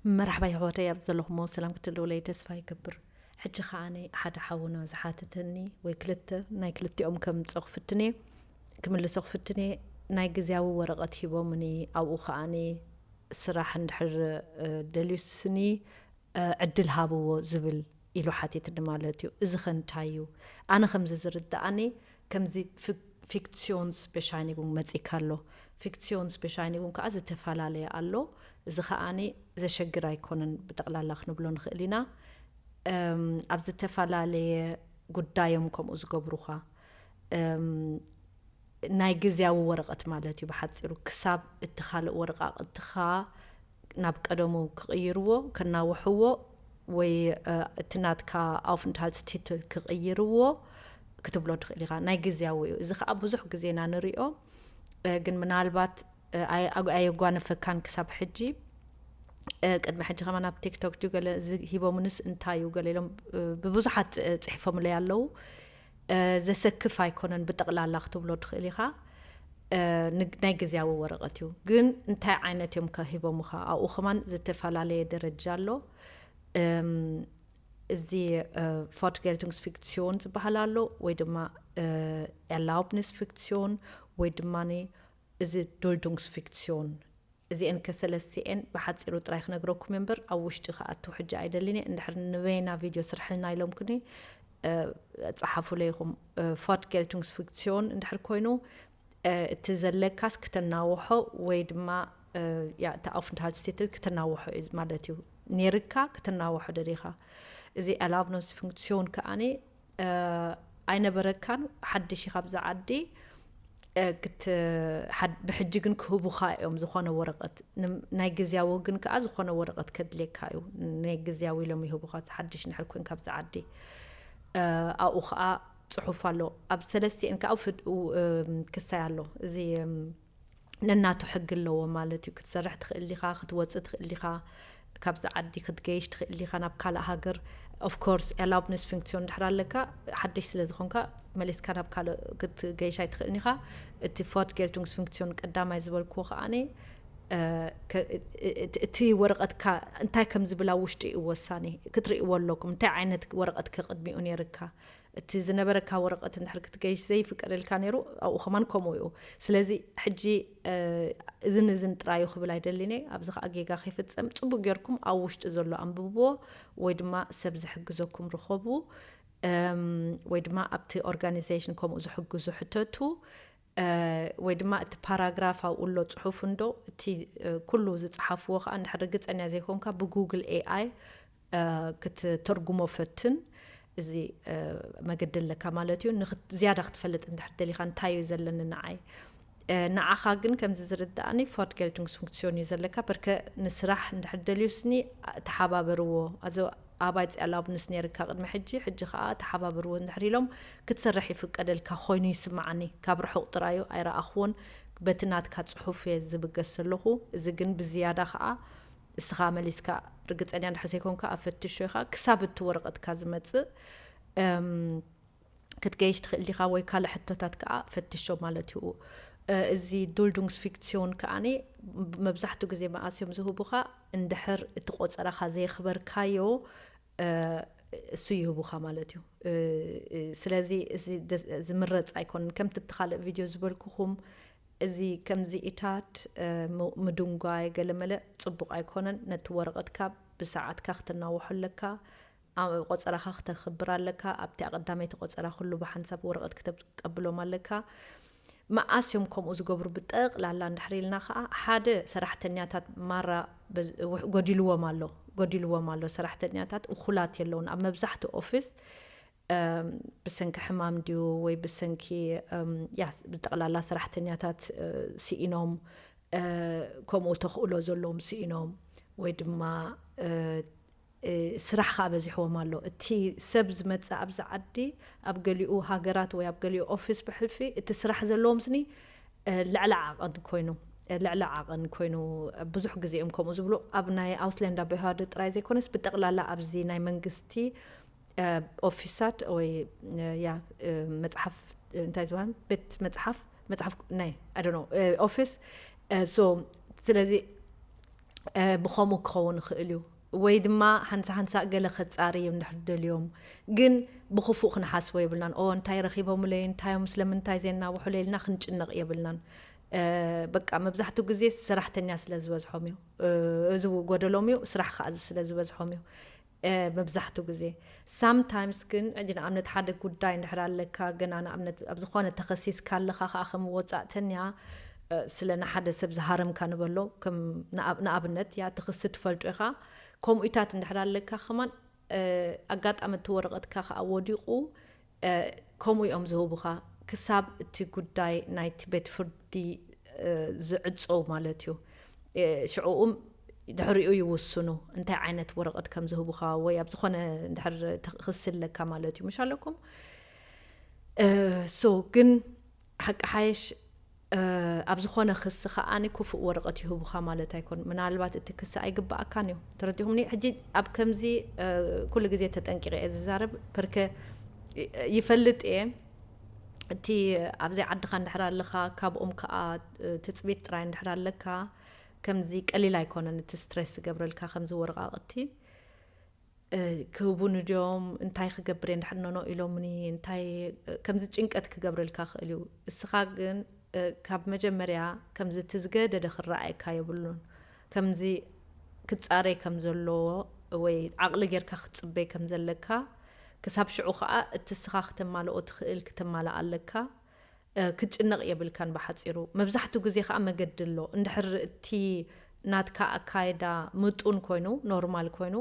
መራሕባ የሕዋተይ፣ ኣብ ዘለኹሞ ሰላም ክትልውለይ ተስፋ ይገብር። ሕጂ ከዓኒ ሓደ ሓውና ዝሓተተኒ ወይ ክልተ፣ ናይ ክልቲኦም ከምጽኦ ክፍትኔ ክምልሶ ክፍትኔ። ናይ ግዜያዊ ወረቐት ሂቦምኒ፣ ኣብኡ ከዓኒ ስራሕ እንድሕር ደልዩስኒ ዕድል ሃብዎ ዝብል ኢሉ ሓቲትኒ ማለት እዩ። እዚ ከ እንታይ እዩ? ኣነ ከምዚ ዝርድኣኒ ከምዚ ፊክሲዮንስ በሻይኒጉን መጺካ ኣሎ። ፊክሲዮንስ በሻይኒጉን ከዓ ዝተፈላለየ ኣሎ። እዚ ከዓኒ ዘሸግር ኣይኮነን፣ ብጠቕላላ ክንብሎ ንኽእል ኢና። ኣብ ዝተፈላለየ ጉዳዮም ከምኡ ዝገብሩኻ ናይ ግዜያዊ ወረቐት ማለት እዩ። ብሓፂሩ ክሳብ እቲ ካልእ ወረቓቕትኻ ናብ ቀደሙ ክቕይርዎ፣ ከናውሕዎ ወይ እቲ ናትካ ኣውፍንትሃልስ ቲትል ክቕይርዎ ክትብሎ ትኽእል ኢኻ። ናይ ግዜያዊ እዩ። እዚ ከዓ ብዙሕ ግዜና ንሪኦ፣ ግን ምናልባት ኣየጓነፈካን ክሳብ ሕጂ። ቅድሚ ሕጂ ከማን ኣብ ቲክቶክ ድዩ ገለ እዚ ሂቦምንስ እንታይ እዩ ገለ ኢሎም ብብዙሓት ፅሒፎምለይ ኣለዉ። ዘሰክፍ ኣይኮነን ብጠቕላላ ክትብሎ ትኽእል ኢኻ። ናይ ግዜያዊ ወረቐት እዩ። ግን እንታይ ዓይነት እዮም ከሂቦምኻ? ኣብኡ ከማን ዝተፈላለየ ደረጃ ኣሎ። እዚ ፎርትጌልቱንግስ ፊክሲዮን ዝበሃል ኣሎ፣ ወይ ድማ ኤርላውብኒስ ፊክሲዮን፣ ወይ ድማ እዚ ዱልዱንግስ ፊክሲዮን። እዚአን ከሰለስቲአን ብሓፂሩ ጥራይ ክነግረኩም እምበር ኣብ ውሽጢ ክኣቱ ሕጂ ኣይደልን እየ። እንድሕር ንበይና ቪድዮ ስርሕልና ኢሎምኩኒ፣ ጸሓፉለይ ኢኹም። ፎርትጌልቱንግስ ፊክሲዮን እንድሕር ኮይኑ፣ እቲ ዘለካስ ክተናውሖ ወይ ድማ እቲ ኣውፍንትሃልስ ቲትል ክተናውሖ እዩ ማለት እዩ። ኔርካ ክተናውሖ ደሊኻ። እዚ ኤርላውብኒስ ፊክሲዮን ከኣኒ ኣይነበረካን፣ ሓድሽ ኢኻ ኣብዚ ዓዲ። ብሕጂ ግን ክህቡኻ እዮም ዝኾነ ወረቐት። ናይ ግዜያዊ ግን ከዓ ዝኾነ ወረቐት ከድልየካ እዩ። ናይ ግዜያዊ ኢሎም ይህቡኻ፣ ሓድሽ እንድሕር ኮይንካ ኣብዚ ዓዲ። ኣብኡ ከዓ ፅሑፍ ኣሎ። ኣብ ሰለስቲኤን ከዓ ክሳይ ኣሎ። እዚ ነናቱ ሕጊ ኣለዎ ማለት እዩ። ክትሰርሕ ትኽእል ኢኻ፣ ክትወፅእ ትኽእል ኢኻ፣ ካብዚ ዓዲ ክትገይሽ ትኽእል ኢኻ ናብ ካልእ ሃገር። ኦፍኮርስ ኤርላውብኒስ ፊክሲዮን እንድሕር ኣለካ፣ ሓድሽ ስለ ዝኾንካ መሊስካ ናብ ካልእ ክትገይሽ ኣይትኽእልን ኢኻ። እቲ ፎርትጌልቱንግስ ፊክሲዮን ቀዳማይ ዝበልክዎ ከዓኒ እቲ ወረቐትካ እንታይ ከም ዝብል ኣብ ውሽጢ እዩ ወሳኒ። ክትርእይዎ ኣለኩም እንታይ ዓይነት ወረቐት ከ ቅድሚኡ ነይርካ። እቲ ዝነበረካ ወረቐት እንድሕር ክትገይሽ ዘይፍቀደልካ ነይሩ፣ ኣብኡ ከማን ከምኡ እዩ። ስለዚ ሕጂ እዝን እዝን ጥራዩ ክብል ኣይደልን እየ። ኣብዚ ከዓ ጌጋ ከይፍፀም ፅቡቅ ጌርኩም ኣብ ውሽጢ ዘሎ ኣንብብዎ፣ ወይ ድማ ሰብ ዝሕግዘኩም ርኸቡ፣ ወይ ድማ ኣብቲ ኦርጋኒዜሽን ከምኡ ዝሕግዙ ሕተቱ። ወይ ድማ እቲ ፓራግራፍ ኣብኡ ኣሎ ፅሑፍ እንዶ፣ እቲ ኩሉ ዝፅሓፍዎ ከዓ እንድሕር ርግፀኛ ዘይኮንካ ብጉግል ኤኣይ ክትተርጉሞ ፈትን። እዚ መገዲ ኣለካ ማለት እዩ። ዝያዳ ክትፈልጥ እንድሕር ደሊኻ እንታይ እዩ ዘለኒ ንዓይ፣ ንዓኻ ግን ከምዚ ዝርድኣኒ ፎርትጌልቱንግስ ፊክሲዮን እዩ ዘለካ። በርከ ንስራሕ እንድሕር ደልዩስኒ ተሓባበርዎ። ኣዚ ኣባይ ፅኣላብንስ ነይርካ ቅድሚ ሕጂ፣ ሕጂ ከዓ ተሓባበርዎ እንድሕር ኢሎም ክትሰርሕ ይፍቀደልካ ኮይኑ ይስምዓኒ። ካብ ርሑቕ ጥራዩ ኣይረኣኽዎን፣ በቲ ናትካ ፅሑፍ እየ ዝብገስ ዘለኹ። እዚ ግን ብዝያዳ ከዓ እስኻ መሊስካ ርግፀኛ እንድሕር ዘይኮንካ ኣፈትሾ ኢኻ ክሳብ እቲ ወረቐትካ ዝመፅእ ክትገይሽ ትኽእል ዲኻ ወይ ካልእ ሕቶታት ከዓ ፈትሾ ማለት እዩ። እዚ ዱልዱንግስ ፊክሲዮን ከዓኒ መብዛሕትኡ ግዜ መኣስ እዮም ዝህቡኻ? እንድሕር እቲ ቆፀራኻ ዘየኽበርካዮ እሱ ይህቡኻ ማለት እዩ። ስለዚ እዚ ዝምረፅ ኣይኮነን። ከምቲ ብቲ ካልእ ቪድዮ ዝበልኩኹም እዚ ከምዚ ኢታት ምድንጓይ ገለመለ ፅቡቕ ኣይኮነን። ነቲ ወረቐትካ ብሰዓትካ ክተናውሖ ኣለካ። ቆፀራኻ ክተኽብር ኣለካ። ኣብቲ ኣቐዳመይቲ ቆፀራ ኩሉ ብሓንሳብ ወረቐት ክተቀብሎም ኣለካ። መኣስ እዮም ከምኡ ዝገብሩ ብጠቕላላ እንድሕር ኢልና ከዓ ሓደ ሰራሕተኛታት ማራ ጎዲልዎም ኣሎ፣ ጎዲልዎም ኣሎ። ሰራሕተኛታት እኹላት የለውን ኣብ መብዛሕትኡ ኦፊስ። ብሰንኪ ሕማም ድዩ ወይ ብሰንኪ ያ ብጠቕላላ ሰራሕተኛታት ስኢኖም፣ ከምኡ ተኽእሎ ዘለዎም ስኢኖም ወይ ድማ ስራሕ ከዓ በዚሕዎም ኣሎ። እቲ ሰብ ዝመፅእ ኣብዚ ዓዲ ኣብ ገሊኡ ሃገራት ወይ ኣብ ገሊኡ ኦፊስ ብሕልፊ እቲ ስራሕ ዘለዎም ስኒ ልዕሊ ዓቐን ኮይኑ ልዕሊ ዓቐን ኮይኑ ብዙሕ ግዜ እዮም ከምኡ ዝብሉ። ኣብ ናይ ኣውስሌንዳ ብሃደ ጥራይ ዘይኮነስ ብጠቕላላ ኣብዚ ናይ መንግስቲ ኦፊሳት ወይ ያ መፅሓፍ እንታይ ዝበሃል ቤት መፅሓፍ መፅሓፍ ናይ ኣይ ኦፊስ። ስለዚ ብኸምኡ ክኸውን ይኽእል እዩ። ወይ ድማ ሓንሳ ሓንሳ ገለ ከጻሪ እዮም እንድሕር ደልዮም፣ ግን ብኽፉእ ክንሓስቦ የብልናን። ኦ እንታይ ረኺቦምለይ፣ እንታዮም፣ ስለምንታይ ዘናውሑለይ ኢልና ክንጭነቕ የብልናን። በቃ መብዛሕትኡ ግዜ ሰራሕተኛ ስለ ዝበዝሖም እዩ፣ እዚ ጎደሎም እዩ፣ ስራሕ ከዓ ስለ ዝበዝሖም እዩ። መብዛሕትኡ ግዜ ሳምታይምስ ግን ሕጂ ንኣብነት ሓደ ጉዳይ እንድሕር ኣለካ፣ ገና ንኣብነት ኣብ ዝኾነ ተኸሲስካ ኣለኻ ከዓ ከም ወፃእተኛ ስለ ንሓደ ሰብ ዝሃረምካ ንበሎ፣ ንኣብነት ያ እቲ ክሲ ትፈልጦ ኢኻ። ከምኡታት እንድሕር ኣለካ ከማን ኣጋጣሚ እቲ ወረቐትካ ከዓ ወዲቑ ከምኡ እዮም ዝህቡኻ ክሳብ እቲ ጉዳይ ናይቲ ቤት ፍርዲ ዝዕፀው ማለት እዩ። ሽዕኡም ድሕሪኡ ይውስኑ እንታይ ዓይነት ወረቐት ከም ዝህቡኻ ወይ ኣብ ዝኾነ ድሕር ክሲ ኣለካ ማለት እዩ፣ ምሽ ኣለኩም። ሶ ግን ሓቂ ሓየሽ ኣብ ዝኾነ ክሲ ከዓኒ ክፉእ ወረቐት ይህቡኻ ማለት ኣይኮን። ምናልባት እቲ ክሲ ኣይግባኣካን እዩ። ተረዲኹምኒ? ሕጂ ኣብ ከምዚ ኩሉ ግዜ ተጠንቂቐ እየ ዝዛረብ፣ ፐርከ ይፈልጥ እየ። እቲ ኣብዘይ ዓድኻ እንድሕር ኣለኻ፣ ካብኦም ከዓ ትፅቢት ጥራይ እንድሕር ኣለካ፣ ከምዚ ቀሊል ኣይኮነን እቲ ስትሬስ ዝገብረልካ ከምዚ ወረቓቕቲ። ክህቡኒ ድዮም፣ እንታይ ክገብር እየ እንድሕር ኖኖ ኢሎምኒ፣ እንታይ ከምዚ ጭንቀት ክገብረልካ ክእል እዩ። እስኻ ግን ካብ መጀመርያ ከምዚ እቲ ዝገደደ ክረኣየካ የብሉን። ከምዚ ክጻረይ ከም ዘለዎ ወይ ዓቕሊ ጌርካ ክትጽበይ ከም ዘለካ፣ ክሳብ ሽዑ ከኣ እቲ እስኻ ክተማልኦ ትኽእል ክተማልኣ ኣለካ። ክትጭነቕ የብልካን። ብሓጺሩ መብዛሕትኡ ግዜ ከኣ መገዲ ኣሎ። እንድሕር እቲ ናትካ ኣካይዳ ምጡን ኮይኑ፣ ኖርማል ኮይኑ፣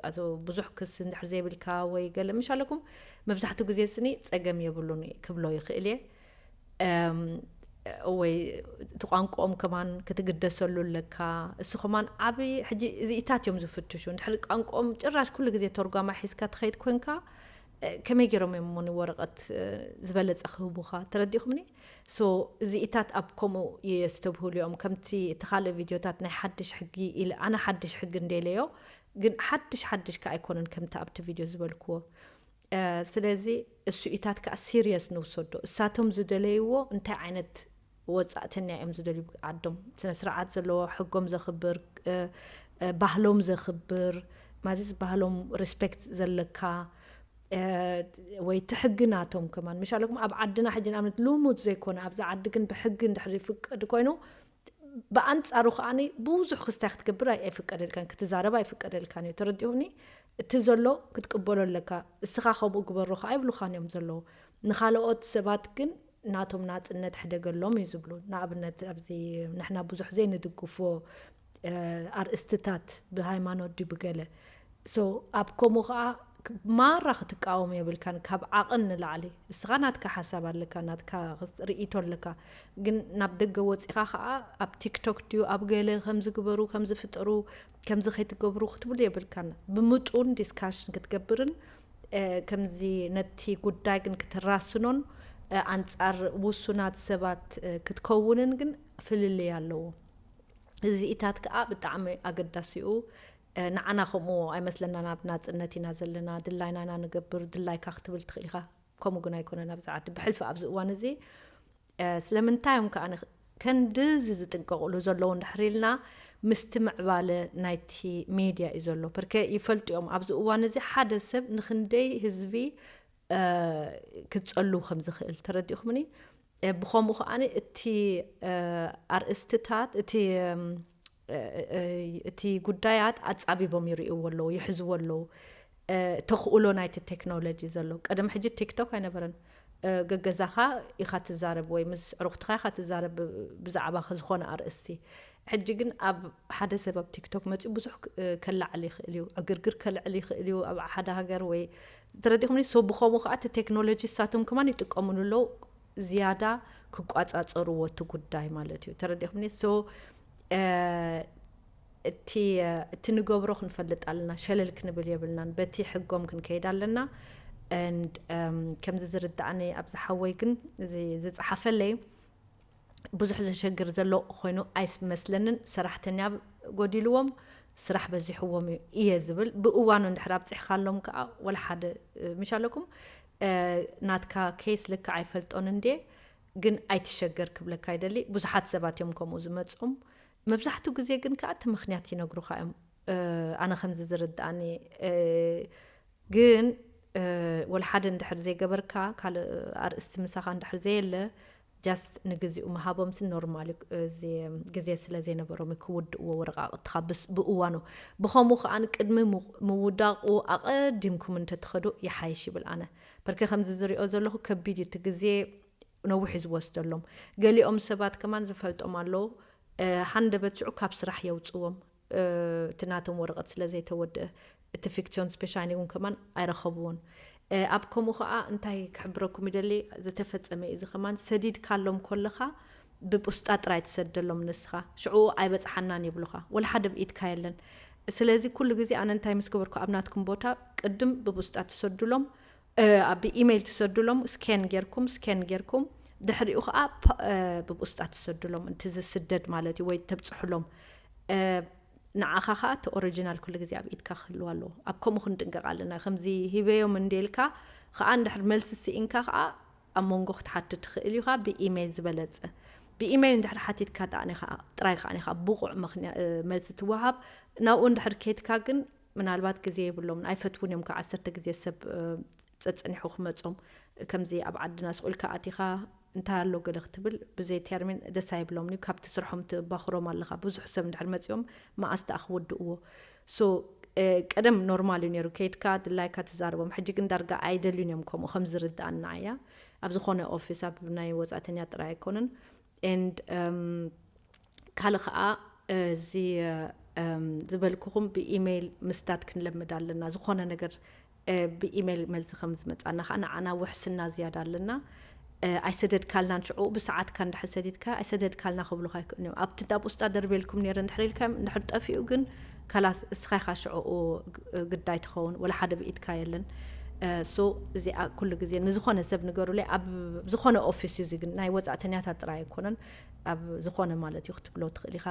ኣቶ ብዙሕ ክስ እንድሕር ዘይብልካ ወይ ገለ ምሽ ኣለኩም፣ መብዛሕትኡ ግዜ ስኒ ጸገም የብሉን ክብሎ ይኽእል እየ። ወይ እቲ ቋንቋኦም ከማን ክትግደሰሉ ኣለካ። እሱ ከማን ዓቢ ሕጂ እዚኢታት እዮም ዝፍትሹ። እንድሕር ቋንቋኦም ጭራሽ ኩሉ ግዜ ተርጓማ ሒዝካ ትኸይድ ኮንካ፣ ከመይ ገይሮም እዮም እሞ ንወረቐት ዝበለጸ ክህቡኻ? ተረዲኹምኒ? ሶ እዚኢታት ኣብ ከምኡ የስተብህሉ እዮም። ከምቲ እቲ ካልእ ቪድዮታት ናይ ሓድሽ ሕጊ ኢለ፣ ኣነ ሓድሽ ሕጊ እንዴለዮ፣ ግን ሓድሽ ሓድሽ ከ ኣይኮነን ከምቲ ኣብቲ ቪድዮ ዝበልክዎ። ስለዚ እሱኢታት ከኣ ሲሪየስ ንውሰዶ። እሳቶም ዝደለይዎ እንታይ ዓይነት ወጻእተኛ እዮም ዝደልዩ? ዓዶም ስነ ስርዓት ዘለዎ፣ ሕጎም ዘኽብር፣ ባህሎም ዘኽብር፣ ማለት ባህሎም ሪስፔክት ዘለካ፣ ወይ እቲ ሕጊ ናቶም ከማን ምሽ ኣለኩም። ኣብ ዓድና ሕጂ ንኣብነት ልሙድ ዘይኮነ፣ ኣብዚ ዓዲ ግን ብሕጊ እንድሕር ይፍቀድ ኮይኑ፣ ብኣንጻሩ ከኣ ብዙሕ ክስታይ ክትገብር ኣይፍቀደልካን፣ ክትዛረብ ኣይፍቀደልካን እዩ። ተረዲኹምኒ? እቲ ዘሎ ክትቅበሎ ኣለካ። እስኻ ከምኡ ግበሮ ከኣ ይብሉኻን እዮም ዘለዉ። ንኻልኦት ሰባት ግን ናቶም ናጽነት ሕደገሎም እዩ ዝብሉ። ንኣብነት ኣብዚ ንሕና ብዙሕ ዘይንድግፎ ኣርእስትታት ብሃይማኖት ድዩ ብገለ፣ ሶ ኣብ ከምኡ ከኣ ማራ ክትቃወም የብልካን። ካብ ዓቕን ንላዕሊ እስኻ ናትካ ሓሳብ ኣለካ፣ ናትካ ርእይቶ ኣለካ። ግን ናብ ደገ ወጺኻ ከኣ ኣብ ቲክቶክ ድዩ ኣብ ገለ ከምዚ ግበሩ፣ ከምዚ ፍጠሩ፣ ከምዚ ከይትገብሩ ክትብሉ የብልካን። ብምጡን ዲስካሽን ክትገብርን ከምዚ ነቲ ጉዳይ ግን ክትራስኖን ኣንጻር ውሱናት ሰባት ክትከውንን ግን ፍልልይ ኣለዎ። እዚኢታት ከኣ ብጣዕሚ ኣገዳሲኡ። ንዓና ከምኡ ኣይመስለና፣ ናብ ናጽነት ኢና ዘለና፣ ድላይና ኢና ንገብር፣ ድላይካ ክትብል ትኽእል ኢኻ። ከምኡ ግን ኣይኮነን ኣብዚ ዓዲ ብሕልፊ ኣብዚ እዋን እዚ። ስለምንታይ እዮም ከኣ ከንድዚ ዝጥንቀቕሉ ዘለዉ እንድሕር ኢልና፣ ምስቲ ምዕባለ ናይቲ ሜድያ እዩ ዘሎ። ፐርከ ይፈልጡ እዮም ኣብዚ እዋን እዚ ሓደ ሰብ ንክንደይ ህዝቢ ክጸሉ ከም ዝኽእል። ተረዲእኩምኒ? ብኸምኡ ከኣ እቲ ኣርእስትታት፣ እቲ እቲ ጉዳያት ኣጻቢቦም ይርእይዎ ኣለዉ፣ ይሕዝዎ ኣለዉ። ተኽእሎ ናይቲ ቴክኖሎጂ ዘሎ ቀደም ሕጂ ቲክቶክ ኣይነበረን። ገገዛኻ ኢኻ ትዛረብ ወይ ምስ ዕሩኽትኻ ኢኻ ትዛረብ ብዛዕባ ዝኾነ ኣርእስቲ። ሕጂ ግን ኣብ ሓደ ሰብ ኣብ ቲክቶክ መጺኡ ብዙሕ ከላዕል ይኽእል እዩ፣ ዕግርግር ከልዕል ይኽእል እዩ ኣብ ሓደ ሃገር ወይ፣ ተረዲኹምኒ? ሶ ብኸምኡ ከዓ እቲ ቴክኖሎጂ ንሳቶም ከማን ይጥቀምሉ ኣለዉ፣ ዝያዳ ክቋጻጸርዎ እቲ ጉዳይ ማለት እዩ። ተረዲኹምኒ? ሶ እቲ እቲ ንገብሮ ክንፈልጥ ኣለና፣ ሸለል ክንብል የብልናን። በቲ ሕጎም ክንከይድ ኣለና። And ከምዚ ዝርዳእኒ ኣብዚ ሓወይ ግን እዚ ዝጸሓፈለይ ብዙሕ ዘሸግር ዘሎ ኮይኑ ኣይመስለንን። ሰራሕተኛ ጎዲልዎም፣ ስራሕ በዚሕዎም እዩ እየ ዝብል። ብእዋኑ እንድሕር ኣብፂሕካሎም ከዓ ወላ ሓደ ምሽ ኣለኩም ናትካ ኬስ ልክዕ ኣይፈልጦን እንድየ፣ ግን ኣይትሸገር ክብለካ ይደሊ። ብዙሓት ሰባት እዮም ከምኡ ዝመፁም። መብዛሕትኡ ግዜ ግን ከዓ እቲ ምኽንያት ይነግሩኻ እዮም። ኣነ ከምዚ ዝርድኣኒ ግን ወላ ሓደ እንድሕር ዘይገበርካ፣ ካልእ ኣርእስቲ ምሳኻ እንድሕር ዘየለ፣ just ንግዚኡ ምሃቦምሲ ኖርማል እዩ። እዚ ግዜ ስለ ዘይነበሮም እዩ ክውድእዎ ወረቃቅትኻ ብእዋኑ። ብኸምኡ ከዓ ቅድሚ ምውዳቁ ኣቐዲምኩም እንተትኸዱ ይሓይሽ ይብል ኣነ። በርከ ከምዚ ዝሪኦ ዘለኹ ከቢድ እዩ እቲ ግዜ፣ ነዊሕ እዩ ዝወስደሎም። ገሊኦም ሰባት ከማን ዝፈልጦም ኣለዉ፣ ሃንደበት ሽዑ ካብ ስራሕ የውፅዎም። እቲ ናቶም ወረቐት ስለ ዘይተወድአ፣ እቲ ፊክሲዮን ስፔሻኒ እውን ከማን ኣይረኸብዎን። ኣብ ከምኡ ከዓ እንታይ ክሕብረኩም ይደሊ፣ ዝተፈፀመ እዩ። እዚ ከማን ሰዲድካሎም ከለኻ ብብስጣ ጥራይ ትሰደሎም ንስኻ፣ ሽዑ ኣይበፅሓናን ይብሉኻ፣ ወላ ሓደ ብኢድካ የለን። ስለዚ ኩሉ ግዜ ኣነ እንታይ ምስ ገበርኩ፣ ኣብ ናትኩም ቦታ ቅድም ብብስጣ ትሰዱሎም፣ ኣብ ኢሜይል ትሰዱሎም፣ ስኬን ጌርኩም፣ ስኬን ጌርኩም፣ ድሕሪኡ ከዓ ብብስጣ ትሰዱሎም፣ እቲ ዝስደድ ማለት እዩ፣ ወይ ተብፅሑሎም። ንዓኻ ከዓ እቲ ኦሪጂናል ኩሉ ግዜ ኣብ ኢድካ ክህልው ኣለዎ። ኣብ ከምኡ ክንጥንቀቕ ኣለና። ከምዚ ሂበዮም እንዴልካ ከዓ እንድሕር መልሲ ስኢንካ ከዓ ኣብ መንጎ ክትሓትት ትኽእል ኢኻ ብኢሜይል ዝበለጸ። ብኢሜይል እንድሕር ሓቲትካ ጥራይ ከዓ ኢኻ ብቑዕ መልሲ ትወሃብ። ናብኡ እንድሕር ኬድካ ግን ምናልባት ግዜ የብሎምን፣ ኣይፈትውን እዮም። ካብ ዓሰርተ ግዜ ሰብ ጸጸኒሑ ክመጾም፣ ከምዚ ኣብ ዓድና ስቕ ኢልካ ኣቲኻ እንታይ ኣሎ ገለ ክትብል ብዘይ ቴርሚን ደስ ኣይብሎምን እዩ። ካብቲ ስርሖም ትባኽሮም ኣለኻ። ብዙሕ ሰብ እንድሕር መጺኦም መኣስ ደኣ ክውድእዎ። So ቀደም ኖርማል እዩ ነይሩ፣ ከይድካ ድላይካ ትዛረቦም። ሕጂ ግን ዳርጋ ኣይደልዩን እዮም ከምኡ፣ ከም ዝርድኣና እያ። ኣብ ዝኾነ ኦፊስ፣ ኣብ ናይ ወጻእተኛ ጥራይ ኣይኮነን። And ካልእ ከዓ እዚ ዝበልኩኹም ብኢሜይል ምስዳድ ክንለምድ ኣለና። ዝኾነ ነገር ብኢሜይል መልሲ ከም ዝመፃና ከዓ ንዓና ውሕስና ዝያዳ ኣለና። ኣይሰደድካልናን፣ ሽዑ ብሰዓትካ እንድሕር ሰዲድካ ኣይሰደድካልና ክብሉኻ ኣይክእልን እዮም። ኣብቲ ኣብ ውስጣ ደርቤልኩም ነይረ እንድሕር ኢልካ፣ እንድሕር ጠፊኡ ግን ካላስ እስኻ ኢኻ ሽዑኡ ግዳይ ትኸውን፣ ወላ ሓደ ብኢድካ የለን። So እዚኣ ኩሉ ግዜ ንዝኾነ ሰብ ንገሩለይ፣ ኣብ ዝኾነ ኦፊስ እዩ፣ እዚ ግን ናይ ወፃእተኛታት ጥራይ ኣይኮነን፣ ኣብ ዝኾነ ማለት እዩ ክትብሎ ትኽእል ኢኻ።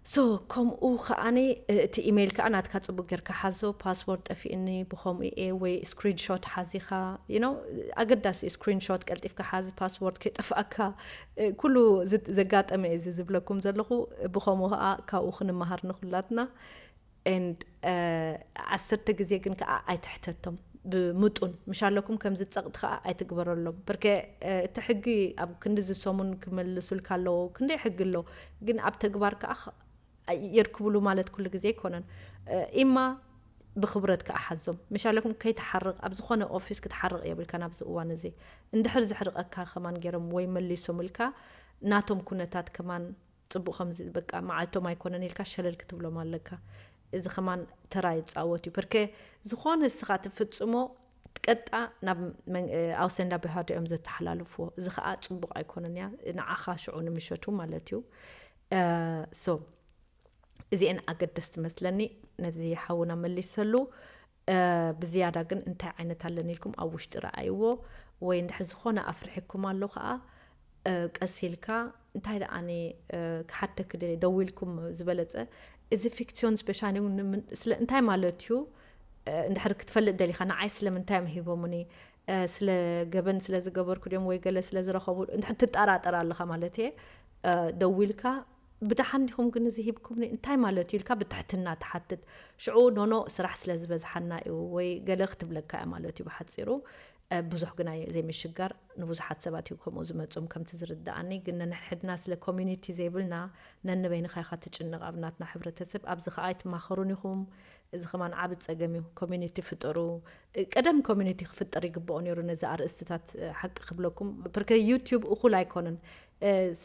So ከምኡ ከዓኒ እቲ ኢሜይል ከዓ ናትካ ፅቡቅ ጌርካ ሓዞ፣ ፓስወርድ ጠፊእኒ ብከምኡ እየ፣ ወይ ስክሪንሾት ሓዚኻ፣ you know፣ ኣገዳሲ እዩ። ስክሪንሾት ቀልጢፍካ ሓዝ፣ ፓስወርድ ከይጠፍኣካ። ኩሉ ዘጋጠመ እዩ እዚ ዝብለኩም ዘለኹ። ብከምኡ ከዓ ካብኡ ክንመሃር ንኩላትና። And ዓሰርተ ግዜ ግን ከዓ ኣይትሕተቶም፣ ብምጡን ምሽ ኣለኩም። ከምዚ ፀቕጢ ከዓ ኣይትግበረሎም። በርከ እቲ ሕጊ ኣብ ክንዲ ዝሰሙን ክመልሱልካ ኣለዎ፣ ክንደይ ሕጊ ኣሎ። ግን ኣብ ተግባር ከዓ የርክብሉ ማለት ኩሉ ግዜ ኣይኮነን። ኢማ ብክብረት ከዓ ሓዞም። ምሽ ኣለኩም ከይትሓርቕ፣ ኣብ ዝኾነ ኦፊስ ክትሓርቕ የብልካ ናብዚ እዋን እዚ። እንድሕር ዝሕርቐካ ከማን ገይሮም ወይ መሊሶምልካ፣ ናቶም ኩነታት ከማን ፅቡቅ ከምዚ በቃ መዓልቶም ኣይኮነን ኢልካ ሸለል ክትብሎም ኣለካ። እዚ ከማን ተራ ይፃወት እዩ። በርከ ዝኾነ እስኻ ትፍፅሞ ቀጣ ናብ ኣውሰንዳ ብሃዶ እዮም ዘተሓላልፍዎ። እዚ ከዓ ፅቡቅ ኣይኮነን እያ ንዓኻ ሽዑ ንምሸቱ ማለት እዩ። So እዚአን ኣገደስቲ መስለኒ። ነዚ ሓውና መሊሰሉ። ብዝያዳ ግን እንታይ ዓይነት ኣለኒ ኢልኩም ኣብ ውሽጢ ረኣይዎ፣ ወይ እንድሕር ዝኾነ ኣፍርሒኩም ኣሎ ከዓ ቀስ ኢልካ እንታይ ደኣኒ ክሓተክ ደልየ፣ ደዊልኩም ዝበለፀ። እዚ ፊክሲዮን ስፔሻሊ እውን እንታይ ማለት እዩ እንድሕር ክትፈልጥ ደሊኻ፣ ንዓይ ስለምንታይ እዮም ሂቦምኒ፣ ስለ ገበን ስለ ዝገበርኩ ድዮም ወይ ገለ ስለ ዝረኸቡ እንድሕር ትጠራጠር ኣለኻ ማለት እየ። ደዊልካ ብደሓን ዲኹም ግን እዚ ሂብኩምኒ እንታይ ማለት እዩ ኢልካ ብትሕትና ትሓትት። ሽዑ ኖኖ ስራሕ ስለ ዝበዝሓና እዩ ወይ ገለ ክትብለካ እያ ማለት እዩ ብሓፂሩ። ብዙሕ ግና ዘይምሽጋር ንብዙሓት ሰባት እዩ ከምኡ ዝመፅም ከምቲ ዝርድኣኒ። ግን ነንሕድና ስለ ኮሚኒቲ ዘይብልና ነንበይንኻ ኢኻ ትጭነቕ ኣብ ናትና ሕብረተሰብ። ኣብዚ ከዓ ኣይትማኸሩን ኢኹም። እዚ ከማን ዓቢ ጸገም እዩ። ኮሚኒቲ ፍጠሩ። ቀደም ኮሚኒቲ ክፍጠር ይግብኦ ነይሩ ነዚ ኣርእስትታት ሓቂ ክብለኩም። ብርከ ዩቲዩብ እኹል ኣይኮነን።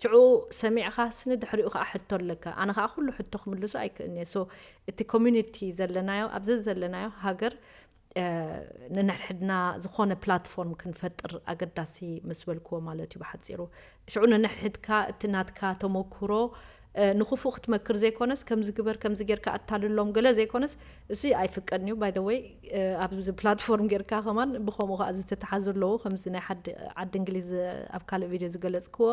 ሽዑ ሰሚዕኻ ስኒ ድሕሪኡ ከዓ ሕቶ ኣለካ። ኣነ ከዓ ኩሉ ሕቶ ክምልሱ ኣይክእልን እየ። So እቲ ኮሚኒቲ ዘለናዮ ኣብዚ ዘለናዮ ሃገር ነንሕድሕድና ዝኾነ ፕላትፎርም ክንፈጥር ኣገዳሲ ምስ በልክዎ ማለት እዩ ብሓፂሩ። ሽዑ ነንሕድሕድካ እቲ ናትካ ተመኩሮ ንክፉእ ክትመክር ዘይኮነስ ከምዚ ግበር ከምዚ ጌርካ ኣታልሎም ገለ ዘይኮነስ፣ እዚ ኣይፍቀድን እዩ። By the way ኣብዚ ፕላትፎርም ጌርካ ከማን ብከምኡ ከዓ ዝተተሓዙ ኣለዉ። ከምዚ ናይ ሓዲ ዓዲ እንግሊዝ ኣብ ካልእ ቪድዮ ዝገለፅክዎ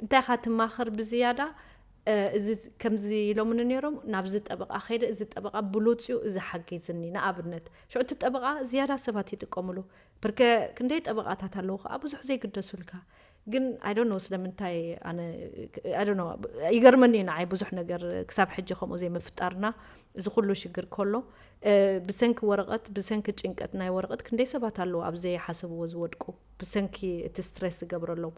እንታይ ኢኻ ትማኸር ብዝያዳ እዚ ከምዚ ኢሎምኒ ነይሮም፣ ናብዚ ጠበቃ ከይደ፣ እዚ ጠበቃ ብሉፅ እዩ፣ እዚ ሓጊዝኒ። ንኣብነት ሽዑ እቲ ጠበቃ ዝያዳ ሰባት ይጥቀምሉ። ብርከ ክንደይ ጠበቃታት ኣለዉ ከዓ ብዙሕ ዘይግደሱልካ። ግን I don't know ስለምንታይ ኣነ I don't know ይገርመኒ እዩ ንዓይ ብዙሕ ነገር ክሳብ ሕጂ ከምኡ ዘይምፍጣርና እዚ ኩሉ ሽግር ከሎ ብሰንኪ ወረቐት ብሰንኪ ጭንቀት ናይ ወረቐት ክንደይ ሰባት ኣለዉ ኣብ ዘይሓሰብዎ ዝወድቁ ብሰንኪ እቲ ስትረስ ዝገብረሎም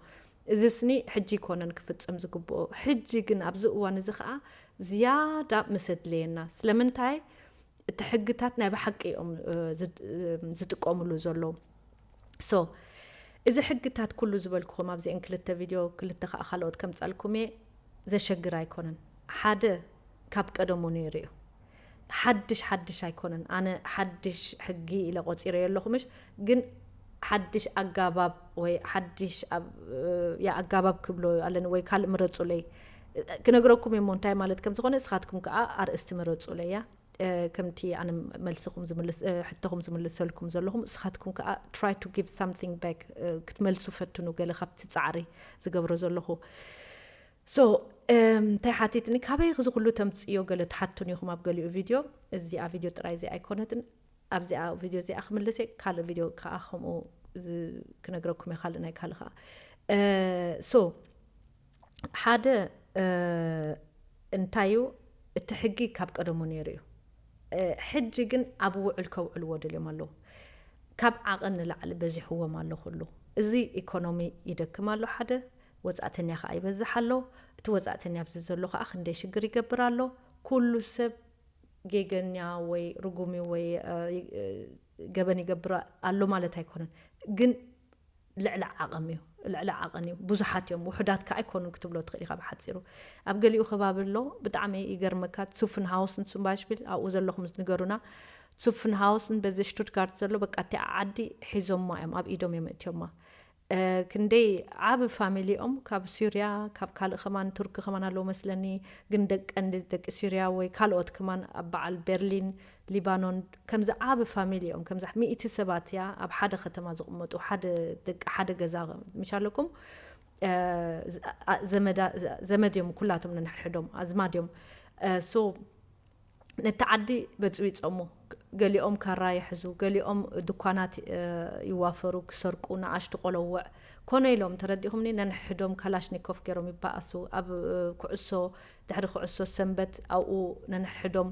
እዚ ስኒ ሕጂ ይኮነን ክፍጸም ዝግብኦ ሕጂ ግን ኣብዚ እዋን እዚ ከዓ ዝያዳ ምስ ኣድለየና ስለምንታይ እቲ ሕግታት ናይ ብሓቂ እዮም ዝጥቀምሉ ዘለዉ so እዚ ሕግታት ኩሉ ዝበልኩኹም ኣብዚአን ክልተ ቪድዮ ክልተ ከዓ ካልኦት ከምፃልኩም እየ ዘሸግር ኣይኮነን ሓደ ካብ ቀደሙ ነይሩ እዩ ሓድሽ ሓድሽ ኣይኮነን ኣነ ሓድሽ ሕጊ ኢለ ቆፂረ የለኹምሽ ግን ሓድሽ ኣጋባብ ወይ ሓድሽ ኣጋባብ ክብሎ ኣለኒ ወይ ካልእ ምረፁለይ ክነግረኩም እሞ እንታይ ማለት ከም ዝኾነ እስኻትኩም ከዓ ኣርእስቲ ምረፁለይ እያ ከምቲ ኣነ መልስኹም ዝምልስ ሕቶኹም ዝምልሰልኩም ዘለኹም እስኻትኩም ከዓ try to give something back ክትመልሱ ፈትኑ ገለ ካብቲ ፃዕሪ ዝገብሮ ዘለኹ so እንታይ ሓቲትኒ ካበይ እዚ ኩሉ ተምፅዮ ገለ ትሓቱን ኢኹም ኣብ ገሊኡ ቪድዮ እዚኣ ቪድዮ ጥራይ እዚ ኣይኮነትን ኣብዚኣ ቪድዮ እዚኣ ክምልስ ካልእ ቪድዮ ከዓ ከምኡ ክነግረኩም እየ ካልእ ናይ ካልእ ከዓ so ሓደ እንታይ እዩ እቲ ሕጊ ካብ ቀደሙ ነይሩ እዩ ሕጂ ግን ኣብ ውዕል ከውዕልዎ ደልዮም ኣለዉ ካብ ዓቐን ንላዕሊ በዚሕዎም ኣሎ ኩሉ እዚ ኢኮኖሚ ይደክም ኣሎ ሓደ ወፃእተኛ ከዓ ይበዝሕ ኣሎ እቲ ወፃእተኛ ኣብዚ ዘሎ ከዓ ክንደይ ሽግር ይገብር ኣሎ ኩሉ ሰብ ጌገኛ ወይ ርጉም ወይ ገበን ይገብር ኣሎ ማለት ኣይኮነን ግን ልዕሊ ዓቐን እዩ ልዕሊ ዓቐን እዩ ብዙሓት እዮም ውሑዳት ከዓ ኣይኮኑን ክትብሎ ትኽእል ኢኻ ብሓፂሩ ኣብ ገሊኡ ከባቢ ኣሎ ብጣዕሚ ይገርመካ ሱፍን ሃውስን ሱምባሽቢል ኣብኡ ዘለኹም ንገሩና ሱፍን ሃውስን በዚ ሽቱትጋርት ዘሎ በቃ እቲ ዓዲ ሒዞማ እዮም ኣብ ኢዶም እዮም እትዮማ ክንደይ ዓብ ፋሚሊ እዮም ካብ ሱርያ ካብ ካልእ ከማን ቱርኪ ከማን ኣለዉ መስለኒ ግን ደቀንዲ ደቂ ሱርያ ወይ ካልኦት ከማን ኣብ በዓል ቤርሊን ሊባኖን ከምዚ ዓብ ፋሚሊ እዮም ከምዚ ሚእቲ ሰባት እያ ኣብ ሓደ ከተማ ዝቕመጡ ሓደ ደቂ ሓደ ገዛ ምሽ ኣለኩም ዘመድ እዮም ኩላቶም ነንሕድሕዶም ኣዝማድ እዮም so ነቲ ዓዲ በፅቢፆሞ ገሊኦም ካራ ይሕዙ ገሊኦም ድኳናት ይዋፈሩ ክሰርቁ ንኣሽቱ ቆለውዕ ኮነ ኢሎም ተረዲኹምኒ ነንሕድሕዶም ካላሽኒኮፍ ገይሮም ይበኣሱ ኣብ ኩዕሶ ድሕሪ ኩዕሶ ሰንበት ኣብኡ ነንሕድሕዶም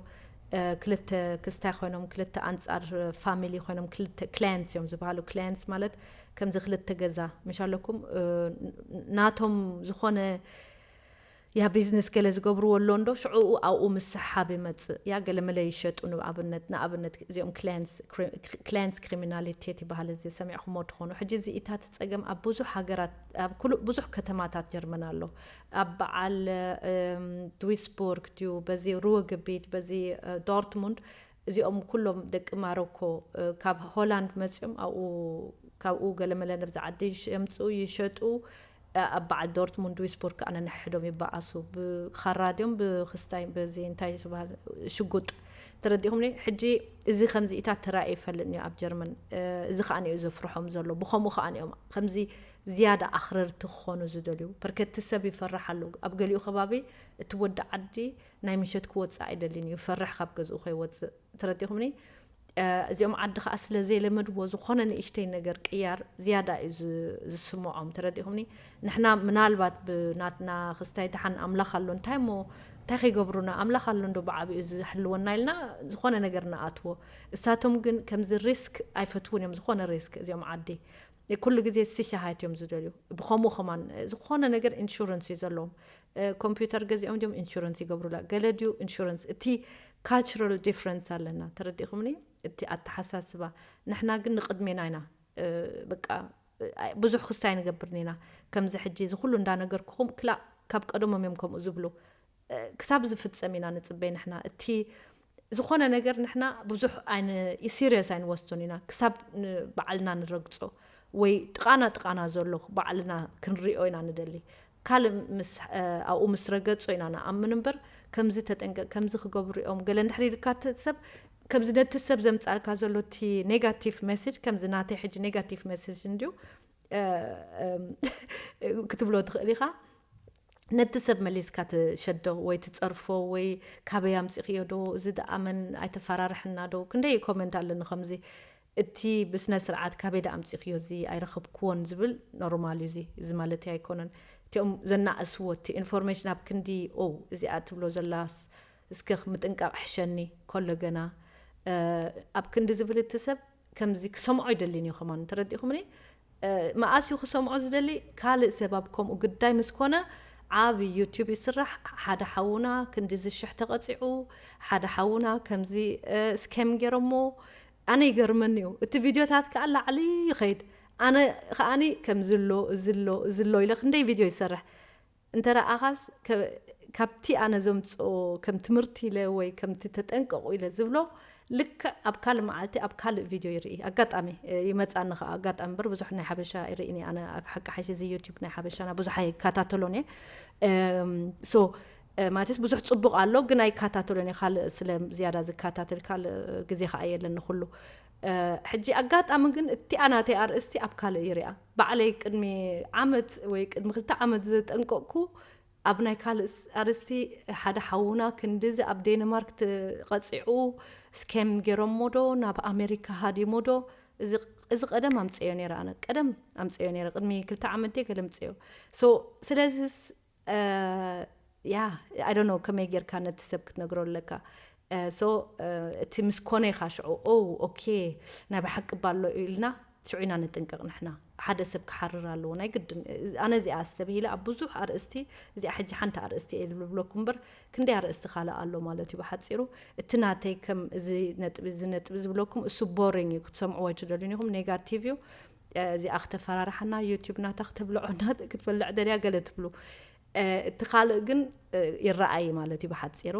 ክልተ ክስታይ ኮይኖም ክልተ ኣንፃር ፋሚሊ ኮይኖም ክልተ ክላየንትስ እዮም ዝበሃሉ ክላየንትስ ማለት ከምዚ ክልተ ገዛ ምሽ ኣለኩም ናቶም ዝኾነ ያ ቢዝነስ ገለ ዝገብርዎ ኣሎ እንዶ ሽዕኡ ኣብኡ ምስሓብ ይመፅእ ያ ገለ መለ ይሸጡ ንኣብነት ንኣብነት እዚኦም ክላየንትስ ክሪሚናሊቴት ይበሃል እዚ ሰሚዕኩሞ ትኾኑ ሕጂ እዚ ኢታት ፀገም ኣብ ብዙሕ ሃገራት ኣብ ኩሉ ብዙሕ ከተማታት ጀርመን ኣሎ ኣብ በዓል ድዊስቡርግ ድዩ በዚ ሩወግቢት በዚ ዶርትሙንድ እዚኦም ኩሎም ደቂ ማሮኮ ካብ ሆላንድ መፅኦም ኣብኡ ካብኡ ገለመለ ነብዚ ዓዲ ይሸምፁ ይሸጡ ኣብ በዓል ዶርትሙንድ ዊስቡርግ ከዓ ነንሕድሕዶም ይበኣሱ ብኻራ ድዮም ብክስታይ በዚ እንታይ ዝበሃል ሽጉጥ ተረዲኹምኒ ሕጂ እዚ ከምዚ ኢታት ተራእየ ይፈልጥ እዩ ኣብ ጀርመን እዚ ከዓ እዩ ዘፍርሖም ዘሎ ብኸምኡ ከዓ እዮም ከምዚ ዝያዳ ኣኽረርቲ ክኾኑ ዝደልዩ በርከቲ ሰብ ይፈርሕ ኣለዉ ኣብ ገሊኡ ከባቢ እቲ ወዲ ዓዲ ናይ ምሸት ክወፅእ ኣይደልን እዩ ይፈርሕ ካብ ገዝኡ ከይወፅእ ተረዲኹምኒ እዚኦም ዓዲ ከዓ ስለ ዘይለመድዎ ዝኾነ ንእሽተይ ነገር ቅያር ዝያዳ እዩ ዝስምዖም ተረዲኹምኒ ንሕና ምናልባት ብናትና ክስታይ ደሓን ኣምላኽ ኣሎ እንታይ ሞ እንታይ ከይገብሩና ኣምላኽ ኣሎ እንዶ ብዓብኡ ዝሕልወና ኢልና ዝኾነ ነገር ንኣትዎ እሳቶም ግን ከምዚ ሪስክ ኣይፈትውን እዮም ዝኾነ ሪስክ እዚኦም ዓዲ ኩሉ ግዜ ስሻሃት እዮም ዝደልዩ ብኸምኡ ከማን ዝኾነ ነገር ኢንሹረንስ እዩ ዘለዎም ኮምፒውተር ገዚኦም ድዮም ኢንሹረንስ ይገብሩላ ገለ ድዩ ኢንሹረንስ እቲ ካልቸራል ዲፍረንስ ኣለና ተረዲኹምኒ እቲ ኣተሓሳስባ ንሕና ግን ንቕድሜና ኢና በቃ ብዙሕ ክስታይ ንገብር ኒና ከምዚ ሕጂ እዚ ኩሉ እንዳነገርኩኹም ክላእ ካብ ቀደሞም እዮም ከምኡ ዝብሉ ክሳብ ዝፍጸም ኢና ንጽበይ ንሕና እቲ ዝኾነ ነገር ንሕና ብዙሕ ኣይን serious ኣይንወስዶን ኢና ክሳብ ባዕልና ንረግጾ ወይ ጥቓና ጥቓና ዘሎ ባዕልና ክንሪኦ ኢና ንደሊ ካልእ ምስ ኣብኡ ምስ ረገጾ ኢና ንኣምን እምበር ከምዚ ተጠንቀቅ ከምዚ ክገብሩ እዮም ገለ እንድሕር ኢልካ ሰብ ከምዚ ነቲ ሰብ ዘምጻልካ ዘሎ እቲ negative message ከምዚ ናተይ ሕጂ negative message እንድዩ ክትብሎ ትኽእል ኢኻ ነቲ ሰብ መሊስካ ትሸዶ ወይ ትጸርፎ ወይ ካበይ ኣምጺኽዮ ዶ እዚ ደኣ መን ኣይተፈራርሕና ዶ ክንደይ ኮመንት ኣለኒ ከምዚ እቲ ብስነ ስርዓት ካበይ ዳ ኣምፂኽዮ እዚ ኣይረኸብክዎን ዝብል ኖርማል እዩ። እዚ እዚ ማለት ኣይኮነን። እቲኦም ዘናእስዎ እቲ ኢንፎርሜሽን ኣብ ክንዲ ኦ እዚኣ ትብሎ ዘላስ እስከ ምጥንቃቕ ሕሸኒ ከሎ ገና ኣብ ክንዲ ዝብል እቲ ሰብ ከምዚ ክሰምዖ ይደሊን እዩ። ከማን ተረዲኹምኒ? መኣስ እዩ ክሰምዖ ዝደሊ? ካልእ ሰብ ኣብ ከምኡ ግዳይ ምስ ኮነ ዓብ ዩቲዩብ ይስራሕ። ሓደ ሓውና ክንዲ ዝሽሕ ተቐፂዑ፣ ሓደ ሓውና ከምዚ ስኬም ገይሮሞ። ኣነ ይገርመኒ እዩ። እቲ ቪድዮታት ከዓ ላዕሊ ይኸይድ። ኣነ ከዓኒ ከምዚ ኣሎ፣ እዚ ኣሎ፣ እዚ ኣሎ ኢለ ክንደይ ቪድዮ ይሰርሕ። እንተ ረኣኻስ ከ-፣ ካብቲ ኣነ ዘምፅኦ ከም ትምህርቲ ኢለ ወይ ከምቲ ተጠንቀቑ ኢለ ዝብሎ ልክዕ ኣብ ካልእ መዓልቲ ኣብ ካልእ ቪድዮ ይርኢ። ኣጋጣሚ እ፣ ይመፃኒ ከዓ ኣጋጣሚ እምበር ብዙሕ ናይ ሓበሻ ይርኢኒ ኣነ። ሓቂ ሓይሽ እዚ ዩቲዩብ ናይ ሓበሻና ብዙሕ ኣይከታተሎን እየ። እም፣ ሶ እ፣ ማለትስ ብዙሕ ፅቡቕ ኣሎ ግን ኣይከታተሎን እየ። ካልእ ስለ ዝያዳ ዝከታተል ካልእ ግዜ ከዓ የለን ንኩሉ። እ፣ ሕጂ ኣጋጣሚ ግን እቲኣ ናተይ ኣርእስቲ ኣብ ካልእ ይሪኣ። ባዕለይ ቅድሚ ዓመት ወይ ቅድሚ ክልተ ዓመት ዘጠንቀቕኩ ኣብ ናይ ካልእ ስ-፣ ኣርእስቲ ሓደ ሓውና ክንድዚ ኣብ ዴንማርክ ተቐፂዑ ስኬም ገይሮሞ ዶ ናብ ኣሜሪካ ሃዲሞ ዶ? እዚ፣ እዚ ቀደም ኣምፅዮ ነይረ ኣነ። ቀደም ኣምፅዮ ነይረ። ቅድሚ ክልተ ዓመት ድየ ገለ ምፅዮ። ሶ፣ ስለዚስ፣ እ፣ ያ፣ I don't know ከመይ ጌርካ ነቲ ሰብ ክትነግሮ ኣለካ። እ፣ ሶ፣ እ፣ እቲ ምስ ኮነ ኢኻ ሽዑ፣ ኦ፣ ኦኬ፣ ናይ ብሓቂ እባ ኣሎ ኢልና ሽዑ ኢና ንጥንቀቕ ንሕና። ሓደ ሰብ ክሓርር ኣለዎ ናይ ግድን። ኣነ እዚኣ ኣስተብሂለ ኣብ ብዙሕ ኣርእስቲ፣ እዚኣ ሕጂ ሓንቲ ኣርእስቲ እየ ዝብለኩም እምበር ክንደይ ኣርእስቲ ካልእ ኣሎ ማለት እዩ ብሓጺሩ። እቲ ናተይ ከም እዚ ነጥቢ፣ እዚ ነጥቢ ዝብለኩም እሱ ቦሪንግ እዩ፣ ክትሰምዕዎ ኣይትደልዩን ኢኹም፣ ኔጋቲቭ እዩ። እ፣ እዚኣ ክተፈራርሓና፣ ዩቲዩብ ናታ ክተብልዖና፣ ክትበልዕ ደልያ ገለ ትብሉ። እ፣ እቲ ካልእ ግን፣ እ፣ ይረኣይ ማለት እዩ ብሓጺሩ።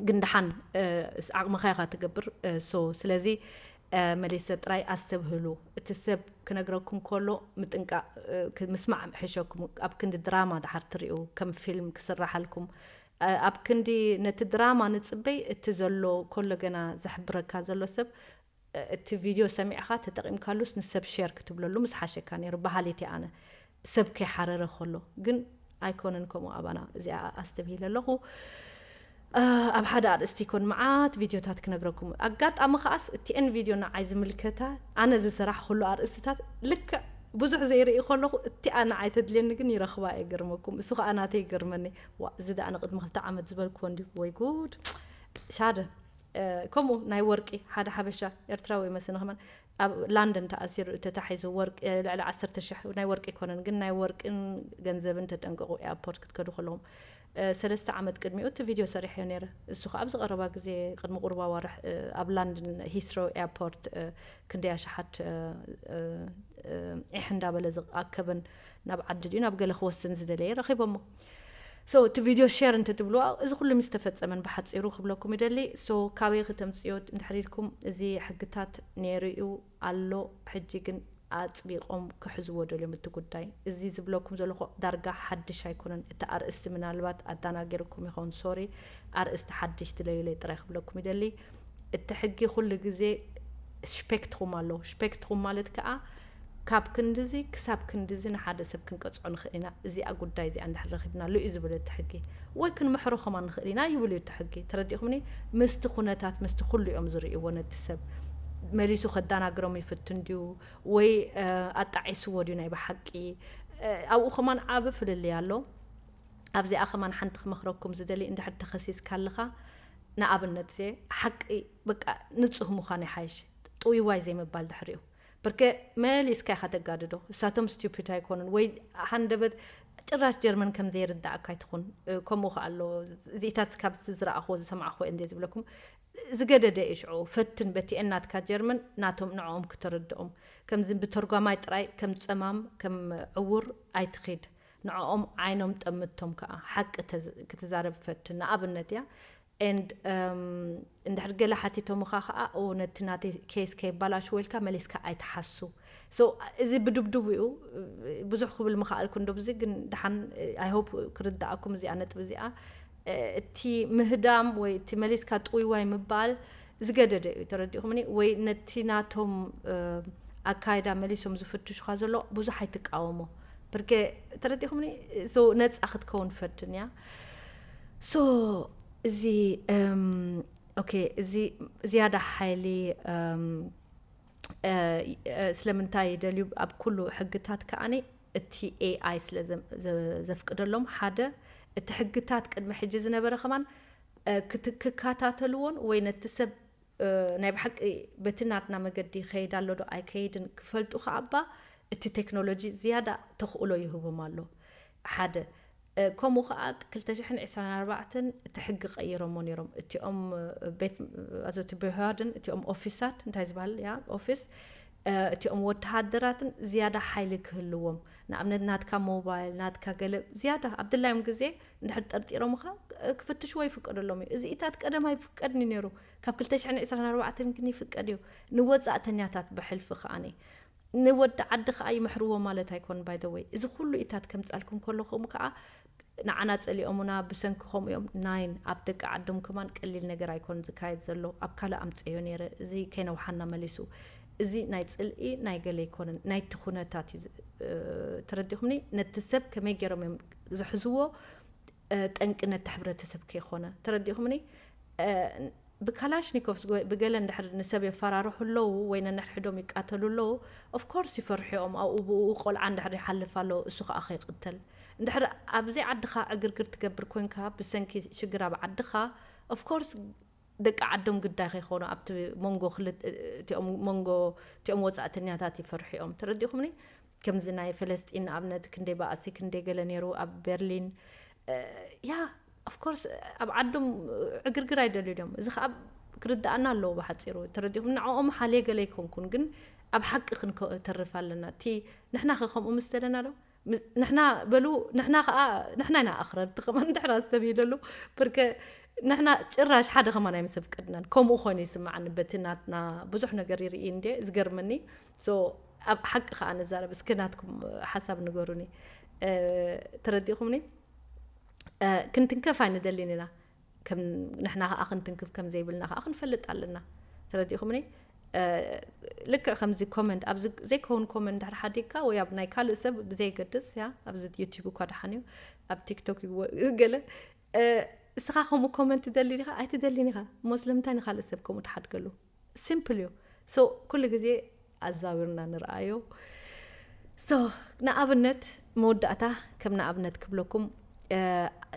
ግን ደሓን፣ እ፣ ስ-፣ ዓቕምኻ ኢኻ ትገብር። እ፣ ሶ፣ ስለዚ፣ እ፣ መሊሰ ጥራይ ኣስተብህሉ። እቲ ሰብ ክነግረኩም ከሎ ምጥንቃቕ፣ እ፣ ክ-፣ ምስማዕ ሕሸኩም። ኣብ ክንዲ ድራማ ደሓር ትሪኡ፣ ከም ፊልም ክስራሓልኩም፣ እ፣ ኣብ ክንዲ ነቲ ድራማ ንጽበይ፣ እቲ ዘሎ ከሎ ገና ዘሕብረካ ዘሎ ሰብ፣ እ፣ እቲ ቪድዮ ሰሚዕኻ ተጠቒምካሉስ ንሰብ ሼር ክትብለሉ ምስ ሓሸካ ነይሩ። በሃሊት እየ ኣነ፣ ሰብ ከይሓረረ ከሎ። ግን ኣይኮነን ከምኡ ኣባና። እዚኣ ኣስተብሂለ ኣለኹ። እ፣ ኣብ ሓደ ኣርእስቲ ይኮን መዓት ቪድዮታት ክነግረኩም። ኣጋጣሚ ከኣስ እቲአን ቪድዮ ንዓይ ዝምልከታ፣ ኣነ ዝሰራሕኩሉ ኣርእስትታት ልክዕ ብዙሕ ዘይርኢ ከለኹ እቲኣ ንዓይ ተድልየኒ ግን ይረኽባ እየ፣ ገርመኩም። እሱ ከኣ ናተይ ይገርመኒ። ዋ፣ እዚ ደኣ ንቅድሚ ክልተ ዓመት ዝበልክዎ እንድዩ። ወይ ጉድ። ሻደ፣ እ፣ ከምኡ ናይ ወርቂ ሓደ ሓበሻ ኤርትራዊ ይመስለኒ ከማን ኣብ ላንደን ተኣሲሩ ተታሒዙ ወርቂ፣ እ፣ ልዕሊ ዓሰርተ ሽሕ ናይ ወርቂ ኣይኮነን ግን ናይ ወርቅን ገንዘብን ተጠንቀቑ ኤርፖርት ክትከዱ ከለኹም። እ፣ ሰለስተ ዓመት ቅድሚኡ እቲ ቪድዮ ሰሪሐዮ ነይረ። እሱ ከኣ ኣብዚ ቀረባ ግዜ ቅድሚ ቁሩብ ኣዋርሕ፣ እ፣ ኣብ ላንደን ሂትሮ ኤርፖርት፣ እ፣ ክንደይ ኣሽሓት፣ እ፣ እ፣ እ፣ ዒሕ እንዳበለ ዝኣከበን ናብ ዓዲ ድዩ ናብ ገለ ክወስን ዝደለየ ረኺቦሞ። ሶ እቲ ቪድዮ ሼር እንተትብልዎ እዚ ኩሉ ምስ ተፈጸመን ብሓጺሩ ክብለኩም ይደሊ። ሶ ካበይ ክተምጽዮ እንድሕር ኢልኩም እዚ ሕግታት ነይሩ እዩ ኣሎ። ሕጂ ግን ኣጽቢቖም ክሕዝዎ ደልዮም እቲ ጉዳይ። እዚ ዝብለኩም ዘለኹ ዳርጋ ሓድሽ ኣይኮነን። እቲ ኣርእስቲ ምናልባት ኣዳናጊርኩም ይኸውን፣ ሶሪ። ኣርእስቲ ሓድሽ ድለዩለይ ጥራይ ክብለኩም ይደሊ። እቲ ሕጊ ኩሉ ግዜ ሽፔክትኹም ኣሎ። ሽፔክትኹም ማለት ከኣ ካብ ክንድዚ ክሳብ ክንድዚ ንሓደ ሰብ ክንቀጽዖ ንኽእል ኢና። እዚኣ ጉዳይ እዚኣ እንድሕር ረኺብናሉ እዩ ዝብል እቲ ሕጊ። ወይ ክንምሕሮ ከማን ንኽእል ኢና ይብል እዩ እቲ ሕጊ። ተረዲእኩምኒ? ምስቲ ኩነታት፣ ምስቲ ኩሉ እዮም ዝርእይዎ ነቲ ሰብ። መሊሱ ከዳናግሮም ይፍትን ድዩ? ወይ፣ እ፣ ኣጣዒስዎ ድዩ ናይ ብሓቂ? እ፣ ኣብኡ ከማን ዓቢ ፍልልይ ኣሎ። ኣብዚኣ ከማን ሓንቲ ክመኽረኩም ዝደሊ፣ እንድሕር ተኸሲስካ ኣለኻ፣ ንኣብነት፣ ሓቂ፣ በቃ፣ ንጹህ ምዃን ይሓይሽ፣ ጥውይዋይ ዘይምባል ድሕሪኡ። ብርከ መሊስካ ኢኻ ተጋድዶ። እሳቶም ስቱፒድ ኣይኮኑን፣ ወይ ሃንደበት ጭራሽ ጀርመን ከም ዘይርዳእካ ኣይትኹን። እ፣ ከምኡ ከኣ ኣሎ። እዚኢታት ካብ ዝረኣኽዎ ዝሰማዕኽዎ እንደ ዝብለኩም፣ ዝገደደ እዩ ሽዑ። ፈትን በቲአን ናትካ ጀርመን ናቶም ንዕኦም ክተረድኦም። ከምዚ ብተርጓማይ ጥራይ ከም ጸማም፣ ከም ዕዉር ኣይትኺድ። ንዕኦም ዓይኖም ጠምቶም ከኣ ሓቂ ተዝ-፣ ክትዛረብ ፈትን። ንኣብነት እያ። And፣ እም፣ እንድሕር ገለ ሓቲቶምኻ ከኣ፣ ኦ፣ ነቲ ናተይ ኬስ ከየባላሽዎ ኢልካ መሊስካ ኣይትሓሱ። So፣ እዚ ብድብድቡ እዩ። ብዙሕ ክብል ምኸኣልኩ እንዶ ብዚ፣ ግን ደሓን፣ I hope ክርድኣኩም እዚኣ ነጥቢ እዚኣ። እ፣ እቲ ምህዳም ወይ እቲ መሊስካ ጥውይዋይ ምባል ዝገደደ እዩ፣ ተረዲእኩምኒ? ወይ ነቲ ናቶም፣ እ፣ ኣካይዳ መሊሶም ዝፍትሹኻ ዘሎ ብዙሕ ኣይትቃወሞ። ብርከ ተረዲእኩምኒ? So፣ ነጻ ክትከውን ፈትን እያ። So፣ እዚ፣ እም፣ ኦኬ፣ እዚ ዝያዳ ሓይሊ፣ እም፣ እ፣ እ፣ ስለምንታይ ይደልዩ? ኣብ ኩሉ ሕግታት ከኣኒ እቲ ኤኣይ ስለ ዘ-፣ ዘ-፣ ዘፍቅደሎም፣ ሓደ እቲ ሕግታት ቅድሚ ሕጂ ዝነበረ ከማን፣ እ፣ ክት-፣ ክከታተልዎን ወይ ነቲ ሰብ፣ እ፣ ናይ ብሓቂ በቲ ናትና መገዲ ይኸይድ ኣሎ ዶ ኣይከይድን ክፈልጡ ከኣባ እቲ ቴክኖሎጂ ዝያዳ ተኽእሎ ይህቦም ኣሎ። ሓደ፣ እ፣ ከምኡ ከኣ ክልተ ሽሕን ዕስራን ኣርባዕተን እቲ ሕጊ ቀይሮሞ ነይሮም። እቲኦም፣ እ፣ ቤት፣ ኣዞቲ ብሃድን እቲኦም ኦፊሳት እንታይ ዝበሃል፣ ያ፣ ኦፊስ፣ እ፣ እቲኦም ወተሃደራትን ዝያዳ ሓይሊ ክህልዎም፣ ንኣብነት ናትካ ሞባይል፣ ናትካ ገለ ዝያዳ ኣብ ድላዮም ግዜ እንድሕር ጠርጢሮምኻ፣ እ፣ ክፍትሽዎ ይፍቀደሎም እዩ። እዚ ኢታት ቀደም ኣይፍቀድን እዩ ነይሩ። ካብ ክልተ ሽሕን ዕስራን ኣርባዕተን ግን ይፍቀድ እዩ። ንወጻእተኛታት ብሕልፊ ከኣኒ ንወዲ ዓዲ ከኣ ይምሕርዎ ማለት ኣይኮን፣ by the way። እዚ ኩሉ ኢታት ከምጻልኩም ከለኹም ከኣ ንዓና ጸሊኦሙና ብሰንኪ ከምኡ እዮም። ናይን ኣብ ደቂ ዓዶም ከማን ቀሊል ነገር ኣይኮን ዝካየድ ዘሎ። ኣብ ካልእ ኣምጽዮ ነይረ። እዚ ከይነውሓና መሊሱ። እዚ ናይ ጽልኢ ናይ ገለ ኣይኮንን። ናይቲ ኩነታት እዩ ዝ-፣ እ፣ ተረዲኹምኒ? ነቲ ሰብ ከመይ ገይሮም እዮም ዝሕዝዎ፣ እ፣ ጠንቂ ነቲ ሕብረተሰብ ከይኮነ። ተረዲኹምኒ? እ፣ ብካላሽኒኮቭስ ወይ ብገለ እንድሕር ንሰብ የፈራርሑ ኣለዉ ወይ ነንሕድሕዶም ይቃተሉ ኣለዉ፣ of course ይፈርሑ እዮም። ኣብኡ ብኡ ቆልዓ እንድሕር ይሓልፍ ኣሎ፣ እሱ ከኣ ከይቅተል። እንድሕር ኣብ ዘይዓድኻ ዕግርግር ትገብር ኮንካ፣ ብሰንኪ ሽግር ኣብ ዓድኻ፣ of course ደቂ ዓዶም ግዳይ ከይኾኑ፣ ኣብቲ መንጎ ክልተ፣ እቲኦም መንጎ እቲኦም ወጻእተኛታት ይፈርሑ እዮም። ተረዲኹምኒ? ከምዚ ናይ ፈለስጢን ንኣብነት ክንደይ ባእሲ፣ ክንደይ ገለ ነይሩ ኣብ ቤርሊን። እ፣ ያ፣ of course ኣብ ዓዶም ዕግርግር ኣይደልዩ ድዮም። እዚ ከኣ ክርድኣና ኣለዎ ብሓጺሩ። ተረዲኹም? ንዕኦም ሓልየ ገለ ኣይኮንኩን፣ ግን ኣብ ሓቂ ክንተርፍ ኣለና። እቲ ንሕና ከ ከምኡ ምስ ደለና ዶ? ም-፣ ንሕና በሉ፣ ንሕና ከኣ፣ ንሕና ኢና ኣኽረርቲ ከማን ድሕር ኣስተብሂለሉ። ብርከ ንሕና ጭራሽ ሓደ ከማን ኣይምሰፍቀድናን። ከምኡ ኮይኑ ይስምዓኒ፣ በቲ ናትና ብዙሕ ነገር ይርኢ እንዴ፣ ዝገርመኒ። So፣ ኣብ ሓቂ ከኣ ንዛረብ፣ እስከ ናትኩም ሓሳብ ንገሩኒ። እ፣ ተረዲእኩምኒ? እ፣ ክንትንከፍ ኣይንደልን ኢና። ከም ንሕና ከኣ ክንትንክፍ ከም ዘይብልና ከኣ ክንፈልጥ ኣለና። ተረዲእኩምኒ? እ፣ ልክዕ ከምዚ ኮመንት፣ ኣብዚ ዘይከውን ኮመንት ድሕሪ ሓዲግካ ወይ ኣብ ናይ ካልእ ሰብ ብዘይገድስ፣ ያ፣ ኣብዚ ዩቲዩብ እኳ ደሓን እዩ፣ ኣብ ቲክቶክ ይወ-፣ ገለ፣ እ፣ እስኻ ከምኡ ኮመንት ትደሊ ዲኻ? ኣይትደልን ኢኻ። እሞ ስለምንታይ ንኻልእ ሰብ ከምኡ ትሓድገሉ? ሲምፕል እዩ። So፣ ኩሉ ግዜ ኣዛዊርና ንርኣዮ። So፣ ንኣብነት፣ መወዳእታ ከም ንኣብነት ክብለኩም፣ እ፣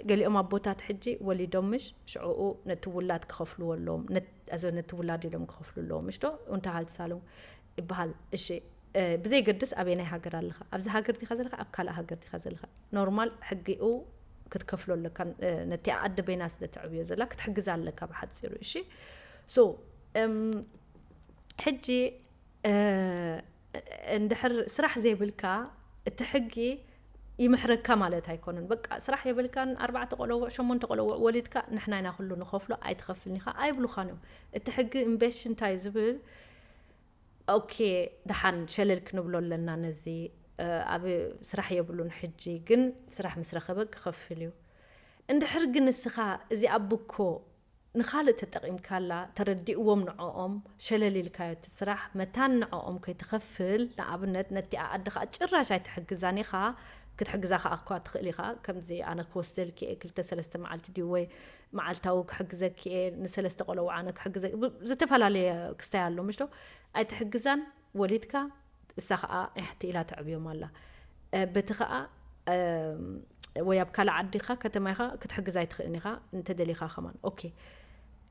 ገሊኦም ኣቦታት ሕጂ ወሊዶም ምሽ፣ ሽዑኡ ነቲ ውላድ ክኸፍልዎ ኣለዎም። ነት-፣ ኣዞ ነቲ ውላድ ኢሎም ክኸፍሉ ኣለዎም። ምሽ ዶ? እንተ ሃልትሳሉ ይበሃል። እሺ፣ እ፣ ብዘይገድስ ኣበየናይ ሃገር ኣለኻ? ኣብዚ ሃገር ዲኻ ዘለኻ? ኣብ ካልእ ሃገር ዲኻ ዘለኻ? ኖርማል ሕጊኡ ክትከፍሎ ኣለካ። እ፣ ነቲ ኣደ በይና ስለ ተዕብዮ ዘላ ክትሕግዛ ኣለካ ብሓጺሩ። እሺ? So፣ እም፣ ሕጂ፣ እ፣ እንድሕር ስራሕ ዘይብልካ እቲ ሕጊ ይምሕረካ ማለት ኣይኮነን። በቃ ስራሕ የብልካን፣ ኣርባዕተ ቆለውዕ፣ ሸሞንተ ቆለውዕ ወሊድካ ንሕና ኢና ኩሉ ንኸፍሎ፣ ኣይትኸፍልን ኢኻ ኣይብሉኻን እዮም። እቲ ሕጊ እምበሽ እንታይ ዝብል፣ ኦኬ፣ ደሓን ሸለል ክንብሎ ኣለና ነዚ፣ እ፣ ኣብ ስራሕ የብሉን ሕጂ፣ ግን ስራሕ ምስ ረኸበ ክኸፍል እዩ። እንድሕር ግን ንስኻ እዚኣ ብኮ ንኻልእ ተጠቒምካላ፣ ተረዲእዎም ንዕኦም፣ ሸለል ኢልካዮ እቲ ስራሕ፣ መታን ንዕኦም ከይትኸፍል፣ ንኣብነት ነቲኣ ኣደ ኸኣ ጭራሽ ኣይትሕግዛን ኢኻ፣ ክትሕግዛ ኸኣ እኳ ትኽእል ኢኻ። ከምዚ ኣነ ክወስደልኪ እየ፣ ክልተ ሰለስተ መዓልቲ ድዩ ወይ መዓልታዊ ክሕግዘኪ እየ፣ ንሰለስተ ቆለውዓ ኣነ ክሕግዘ-፣ ብ-፣ ዝተፈላለየ ክስታይ ኣሎ፣ ምሽ ዶ? ኣይትሕግዛን፣ ወሊድካ፣ እሳ ኸኣ እሕቲ ኢላ ተዕብዮም ኣላ። እ፣ በቲ ኸኣ፣ እም፣ ወይ ኣብ ካልእ ዓዲ ኢኻ፣ ከተማ ኢኻ፣ ክትሕግዝ ኣይትኽእልን ኢኻ፣ እንተደሊኻ ከማን። ኦኬ።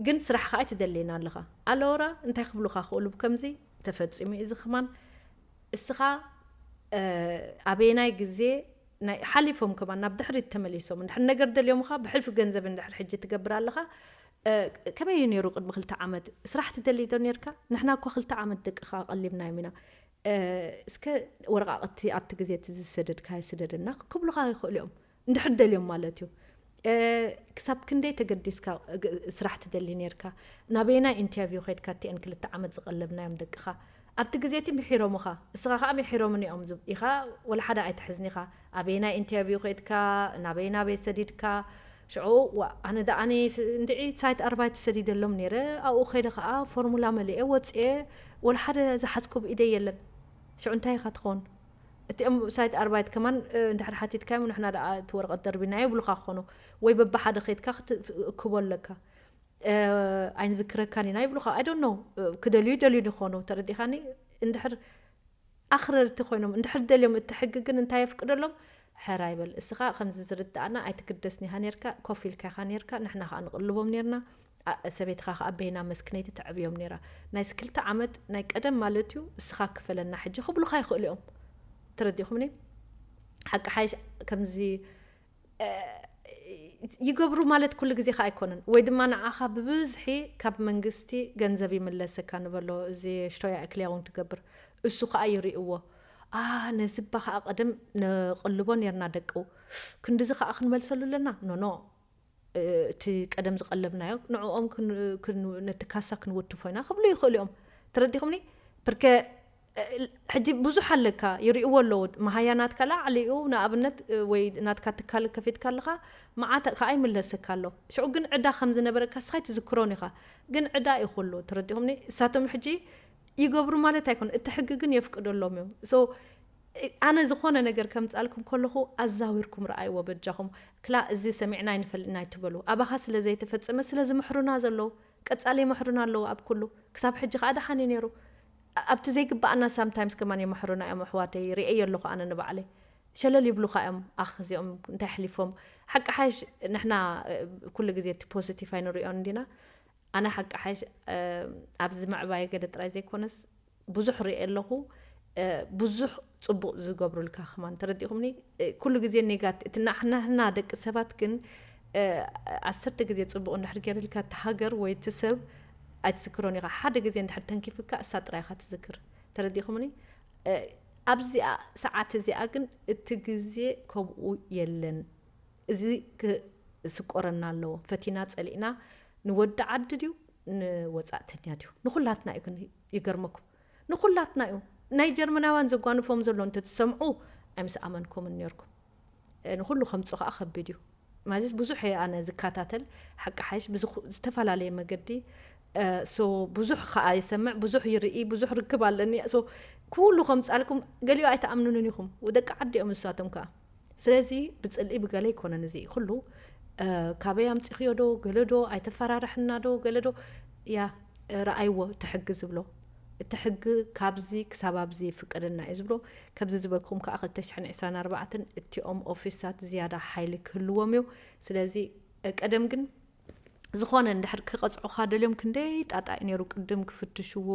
ግን ስራሕ ኸኣ ኣይትደልይን ኣለኻ። ኣለወራ እንታይ ክብሉኻ ክእሉ ብከምዚ ተፈጺሙ እዩ። እዚ ከማን እስኻ፣ እ፣ ኣበየናይ ግዜ ናይ ሓሊፎም ከማን ናብ ድሕሪት ተመሊሶም፣ እንድሕር ነገር ደልዮምኻ ብሕልፊ ገንዘብ እንድሕር ሕጂ ትገብር ኣለኻ፣ እ፣ ከመይ እዩ ነይሩ ቅድሚ ክልተ ዓመት? ስራሕ ትደሊ ዶ ነርካ? ንሕና እኮ ክልተ ዓመት ደቅኻ ቀሊብናዮም ኢና። እ፣ እስከ ወረቓቕቲ ኣብቲ ግዜ እቲ ዝሰደድካዮ ስደደልና ክብሉኻ ይኽእሉ እዮም። እንድሕር ደልዮም ማለት እዩ። እ፣ ክሳብ ክንደይ ተገዲስካ ግ-፣ ስራሕ ትደሊ ነርካ? ናበየናይ ኢንተርቪው ኸይድካ እቲአን ክልተ ዓመት ዝቐለብናዮም ደቅኻ? ኣብቲ ግዜ እቲ ምሒሮምኻ፣ እስኻ ኸኣ ምሒሮምኒ እዮም ዝብ-፣ ኢኻ፣ ወላ ሓደ ኣይትሕዝን ኢኻ። ኣበየናይ ኢንተርቪው ኸይድካ፣ ናበይ ናበይ ሰዲድካ፣ ሽዑ፣ ዋ፣ ኣነ ደኣ ኣነ ስ-፣ እንድዒ ሳይት ኣርባይት ሰዲደሎም ነይረ፣ ኣብኡ ኸይደ ኸኣ ፎርሙላ መሊኤ ወጽኤ፣ ወላ ሓደ ዝሓዝኩ ብኢደይ የለን። ሽዑ እንታይ ኢኻ ትኸውን? እቲኦም ሳይት ኣርባይት ከማን፣ እ፣ እንድሕር ሓቲትካዮም፣ ንሕና ደኣ እቲ ወረቐት ደርቢናዮ ይብሉኻ ክኾኑ። ወይ በብሓደ ኸይድካ ክት-፣ እክቦ ኣለካ። እ፣ ኣይንዝክረካን ኢና ይብሉኻ። I don't know። እ፣ ክደልዩ ይደልዩ ይኾኑ። ተረዲኻኒ? እንድሕር ኣኽረርቲ ኮይኖም እንድሕር ደልዮም፣ እቲ ሕጊ ግን እንታይ የፍቅደሎም? ሕራይ በል፣ እስኻ ከምዚ ዝርድኣና ኣይትግደስን ኢኻ ነርካ፣ ኮፍ ኢልካ ኢኻ ነርካ፣ ንሕና ኸኣ ንቕልቦም ነርና፣ ኣ- ሰበይትኻ ኸኣ በይና መስክነይቲ ተዕብዮም ነራ። ናይ ስክልተ ዓመት ናይ ቀደም ማለት እዩ፣ እስኻ ክፈለና ሕጂ ክብሉኻ ይኽእሉ እዮም። ተረዲኹምኒ? ሓቂ ሓይሽ ከምዚ ይገብሩ ማለት ኩሉ ግዜ ከ ኣይኮነን። ወይ ድማ ንዓኻ ብብዝሒ ካብ መንግስቲ ገንዘብ ይምለሰካ ንበሎ፣ እዚ ሽቶያ እክልያውን ትገብር፣ እሱ ከኣ ይርእዎ። ኣ ነዚ እባ ከኣ ቀደም ነቕልቦ ነርና ደቁ፣ ክንድዚ ከኣ ክንመልሰሉ ኣለና። ኖኖ እቲ ቀደም ዝቐለብናዮ ንዕኦም ክን- ክን- ነቲ ካሳ ክንውትፎ ኢና ክብሉ ይኽእሉ እዮም። ተረዲኹምኒ? ብርከ ሕጂ ብዙሕ ኣለካ፣ ይርእዎ ኣለዉ። መሃያ ናትካ ላዕሊ እዩ። ንኣብነት ወይ ናትካ ትካል ከፊትካ ኣለኻ፣ መዓት ከኣ ይምለሰካ ኣሎ። ሽዑ ግን ዕዳ ከም ዝነበረካ እስኻ ኣይትዝክሮን ኢኻ። ግን ዕዳ እዩ ኩሉ። ተረዲኹምኒ? እሳቶም ሕጂ ይገብሩ ማለት ኣይኮነ፣ እቲ ሕጊ ግን የፍቅደሎም እዮም። So ኣነ ዝኾነ ነገር ከምጻልኩም ከለኹ ኣዛዊርኩም ረኣይዎ በጃኹም። ክላ እዚ ሰሚዕና ኣይንፈልጥና ኣይትበሉ። ኣባኻ ስለ ዘይተፈጸመ ስለ ዝምሕሩና ዘለዉ ቀጻሊ ይምሕሩና ኣለዉ ኣብ ኩሉ። ክሳብ ሕጂ ከኣ ደሓን እዩ ነይሩ። ኣብቲ ዘይግብኣና ሳምታይምስ ከማን የምሕሩና እዮም ኣሕዋተይ፣ ርእየ ኣለኹ ኣነ ንባዕለይ። ሸለል ይብሉኻ እዮም፣ ኣኽ እዚኦም እንታይ ኣሕሊፎም። ሓቂ ሓይሽ ንሕና ኩሉ ግዜ እቲ ፖዚቲቭ ኣይንሪኦን እንዲና። ኣነ ሓቂ ሓይሽ ኣብዚ ምዕባየ ገለ ጥራይ ዘይኮነስ ብዙሕ ሪኤ ኣለኹ። ብዙሕ ጽቡቕ ዝገብሩልካ ከማን ተረዲኹምኒ። ኩሉ ግዜ ኔጋት እቲ ናሕናሕና ደቂ ሰባት ግን ዓሰርተ ግዜ ጽቡቕ እንድሕር ገይርልካ እቲ ሃገር ወይ እቲ ሰብ ኣይትዝክሮን ኢኻ። ሓደ ግዜ እንድሕር ተንኪፍካ እሳ ጥራይ ኢኻ ትዝክር። ተረዲኹምኒ? ኣብዚኣ ሰዓት እዚኣ ግን እቲ ግዜ ከምኡ የለን። እዚ ክስቆረና ኣለዎ። ፈቲና ጸሊእና ንወዲ ዓዲ ድዩ ንወጻእተኛ ድዩ ንኹላትና እዩ። ግን ይገርመኩም ንኹላትና እዩ። ናይ ጀርመናውያን ዘጓንፎም ዘሎ እንተትሰምዑ ኣይምስኣመንኩምን ነርኩም። ንኹሉ ከምፁ ከዓ ከቢድ እዩ። ማለትስ ብዙሕ እየ ኣነ ዝከታተል ሓቂ ሓይሽ ብዝኹ- ዝተፈላለየ መገዲ ሶ ብዙሕ ከዓ ይሰምዕ ብዙሕ ይርኢ ብዙሕ ርክብ ኣለኒ። ሶ ኩሉ ከምፃልኩም ገሊኡ ኣይተኣምኑንን ኢኹም። ደቂ ዓዲ እዮም ንሳቶም ከዓ። ስለዚ ብፅልኢ ብገለ ኣይኮነን እዚ ኩሉ። ካበይ ኣምፂኽዮ ዶ ገለ ዶ ኣይተፈራርሕና ዶ ገለ ዶ ያ ረኣይዎ እቲ ሕጊ ዝብሎ እቲ ሕጊ ካብዚ ክሳብ ኣብዚ ይፍቀደልና እዩ ዝብሎ። ከምዚ ዝበልኩም ከዓ ክልተ ሽሕን ዕስራን ኣርባዕተን እቲኦም ኦፊሳት ዝያዳ ሓይሊ ክህልዎም እዩ። ስለዚ ቀደም ግን ዝኾነ እንድሕር ክቐፅዑኻ ደልዮም ክንደይ ጣጣ እዩ ነይሩ ቅድም ክፍትሽዎ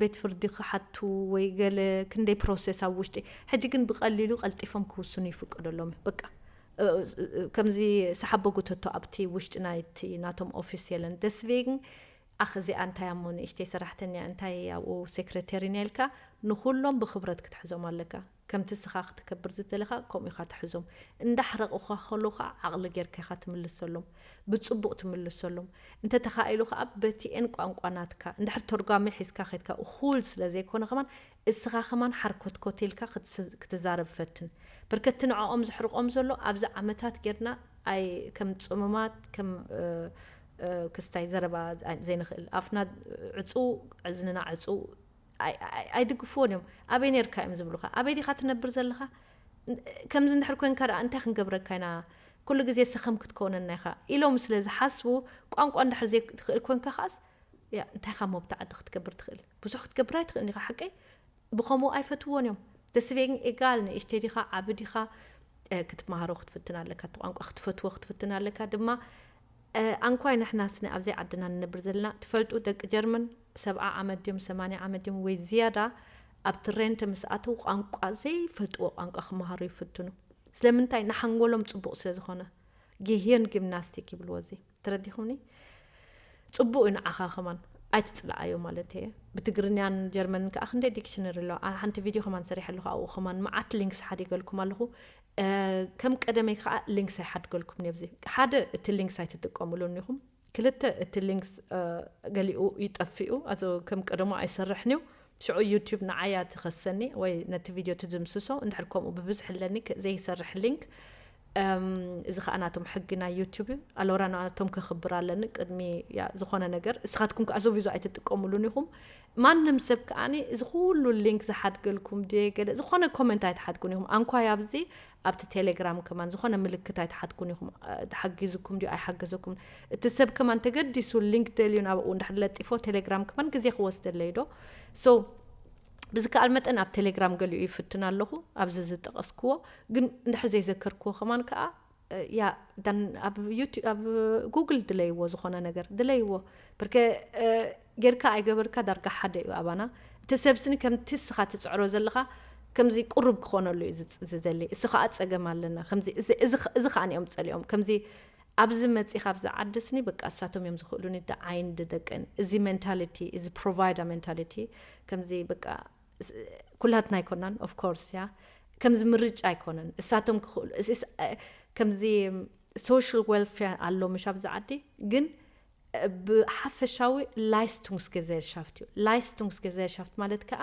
ቤት ፍርዲ ክሓቱ ወይ ገለ ክንደይ ፕሮሴስ ኣብ ውሽጢ። ሕጂ ግን ብቐሊሉ ቀልጢፎም ክውስኑ ይፍቀደሎም እዩ በቃ። ከምዚ ሰሓቦ ጉተቶ ኣብቲ ውሽጢ ናይቲ ናቶም ኦፊስ የለን ደስቬግን ኣኽ እዚኣ እንታይ ኣሞ ንእሽተይ ሰራሕተኛ እንታይ ኣብኡ ሴክሬተሪ ነልካ ንኩሎም ብክብረት ክትሕዞም ኣለካ። ከምቲ ስኻ ክትከብር ዝደለኻ ከምኡ ኢኻ ትሕዞም። እንዳሕረቑኻ ከለዉ ከዓ ዓቕሊ ጌርካ ኢኻ ትምልሰሎም። ብፅቡቕ ትምልሰሎም። እንተተኻኢሉ ከዓ በቲኤን ቋንቋ ናትካ እንድሕር ተርጓሚ ሒዝካ ከድካ እኹል ስለ ዘይኮነ ከማን እስኻ ከማን ሓርኮትኮት ኢልካ ክትዛረብ ፈትን። ብርከቲ ንዕኦም ዝሕርቆም ዘሎ ኣብዚ ዓመታት ጌርና ኣይ ከም ፅሙማት ከም ክስታይ ዘረባ ዘይንኽእል ኣፍና ዕፁ ዕዝንና ዕፁ ኣይድግፍዎን እዮም። ኣበይ ነርካ እዮም ዝብሉካ ኣበይ ዲካ ትነብር ዘለካ? ከምዚ እንድሕር ኮንካ ደኣ እንታይ ክንገብረካ ኢና? ኩሉ ግዜ ሰኸም ክትከውነና ኢኻ ኢሎም ስለ ዝሓስቡ ቋንቋ እንድሕር ዘይትኽእል ኮንካ ከዓስ እንታይ ካብ መብቲ ዓዲ ክትገብር ትኽእል? ብዙሕ ክትገብር ኣይትኽእልን ኢኻ ሓቀይ? ብኸምኡ ኣይፈትዎን እዮም። Deswegen egal ንእሽተይ ዲኻ ዓቢ ዲኻ ክትመሃሮ ክትፍትን ኣለካ እቲ ቋንቋ ክትፈትዎ ክትፍትን ኣለካ ድማ። ኣንኳይ ንሕናስ ኣብዘይ ዓድና ንነብር ዘለና ትፈልጡ ደቂ ጀርመን ሰብዓ ዓመት ድዮም ሰማንያ ዓመት ድዮም ወይ ዝያዳ ኣብቲ ሬንት ምስ ኣተው ቋንቋ ዘይፈልጥዎ ቋንቋ ክመሃሩ ይፍትኑ። ስለምንታይ ንሓንጎሎም ጽቡቕ ስለ ዝኾነ። ጌህየን ጊምናስቲክ ይብልዎ እዚ ተረዲኹምኒ? ጽቡቕ እዩ ንዓኻ ከማን ኣይትጽልኣዮ ማለት እየ። ብትግርኛን ጀርመንን ከዓ ክንደይ ዲክሽነሪ ኣለዋ። ኣነ ሓንቲ ቪድዮ ከማን ሰሪሐ ኣለኹ ኣብኡ ከማን መዓት ሊንክስ ሓዲገልኩም ኣለኹ። ከም ቀደመይ ከዓ ሊንክስ ኣይሓድገልኩም ነብዚ ሓደ እቲ ሊንክስ ኣይትጥቀሙሉን ኢኹም። ክልተ እቲ ሊንክስ ገሊኡ ይጠፍኡ ኣቶ ከም ቀደሞ ኣይሰርሕን እዩ። ሽዑ ዩቲዩብ ንዓያ ትኸሰኒ ወይ ነቲ ቪድዮ ትድምስሶ እንድሕር ከምኡ ብብዝሒ ኣለኒ ዘይሰርሕ ሊንክ እዚ ከዓ ናቶም ሕጊ ናይ ዩቱብ እዩ። ኣሎራ ናቶም ከኽብር ኣለኒ ቅድሚ ዝኾነ ነገር። እስኻትኩም ከዓ ዞቪዞ ኣይትጥቀሙሉን ኢኹም። ማንም ሰብ ከዓኒ እዚ ኩሉ ሊንክ ዝሓድገልኩም ድየ ገለ ዝኾነ ኮመንት ኣይትሓድጉን ኢኹም። ኣንኳይ ኣብዚ ኣብቲ ቴሌግራም ከማን ዝኾነ ምልክት ኣይትሓድጉን ኢኹም። ተሓጊዙኩም ድዩ ኣይሓገዘኩም? እቲ ሰብ ከማን ተገዲሱ ሊንክ ደልዩ ናብኡ እንድሕር ለጢፎ ቴሌግራም ከማን ግዜ ክወስደለይ ዶ? ሶ ብዝከኣል መጠን ኣብ ቴሌግራም ገሊኡ ይፍትን ኣለኹ፣ ኣብዚ ዝጠቐስክዎ። ግን እንድሕር ዘይዘከርክዎ ከማን ከዓ ያ ዳን ኣብ ዩቱ ኣብ ጉግል ድለይዎ ዝኾነ ነገር ድለይዎ። ብርከ ጌርካ ኣይገበርካ ዳርጋ ሓደ እዩ ኣባና። እቲ ሰብ ስኒ ከምቲ እስኻ ትፅዕሮ ዘለኻ ከምዚ ቁሩብ ክኾነሉ እዩ ዝደሊ። እሱ ከዓ ፀገም ኣለና። ከምዚ እዚ ከዓ እዮም ፀሊኦም ከምዚ ኣብዚ መፂኻ ኣብዚ ዓዲ ስኒ በቃ እሳቶም እዮም ዝኽእሉኒ ዳ ዓይን ደቀን። እዚ ሜንታሊቲ እዚ ፕሮቫይዳ ሜንታሊቲ ከምዚ በቃ ኩላትና ኣይኮናን ኦፍ ኮርስ ያ ከምዚ ምርጫ ኣይኮነን። እሳቶም ክኽእሉ ከምዚ ሶሻል ዌልፌር ኣሎ ምሽ ኣብዚ ዓዲ። ግን ብሓፈሻዊ ላይስቱንግስ ገዘርሻፍት እዩ። ላይስቱንግስ ገዘርሻፍት ማለት ከዓ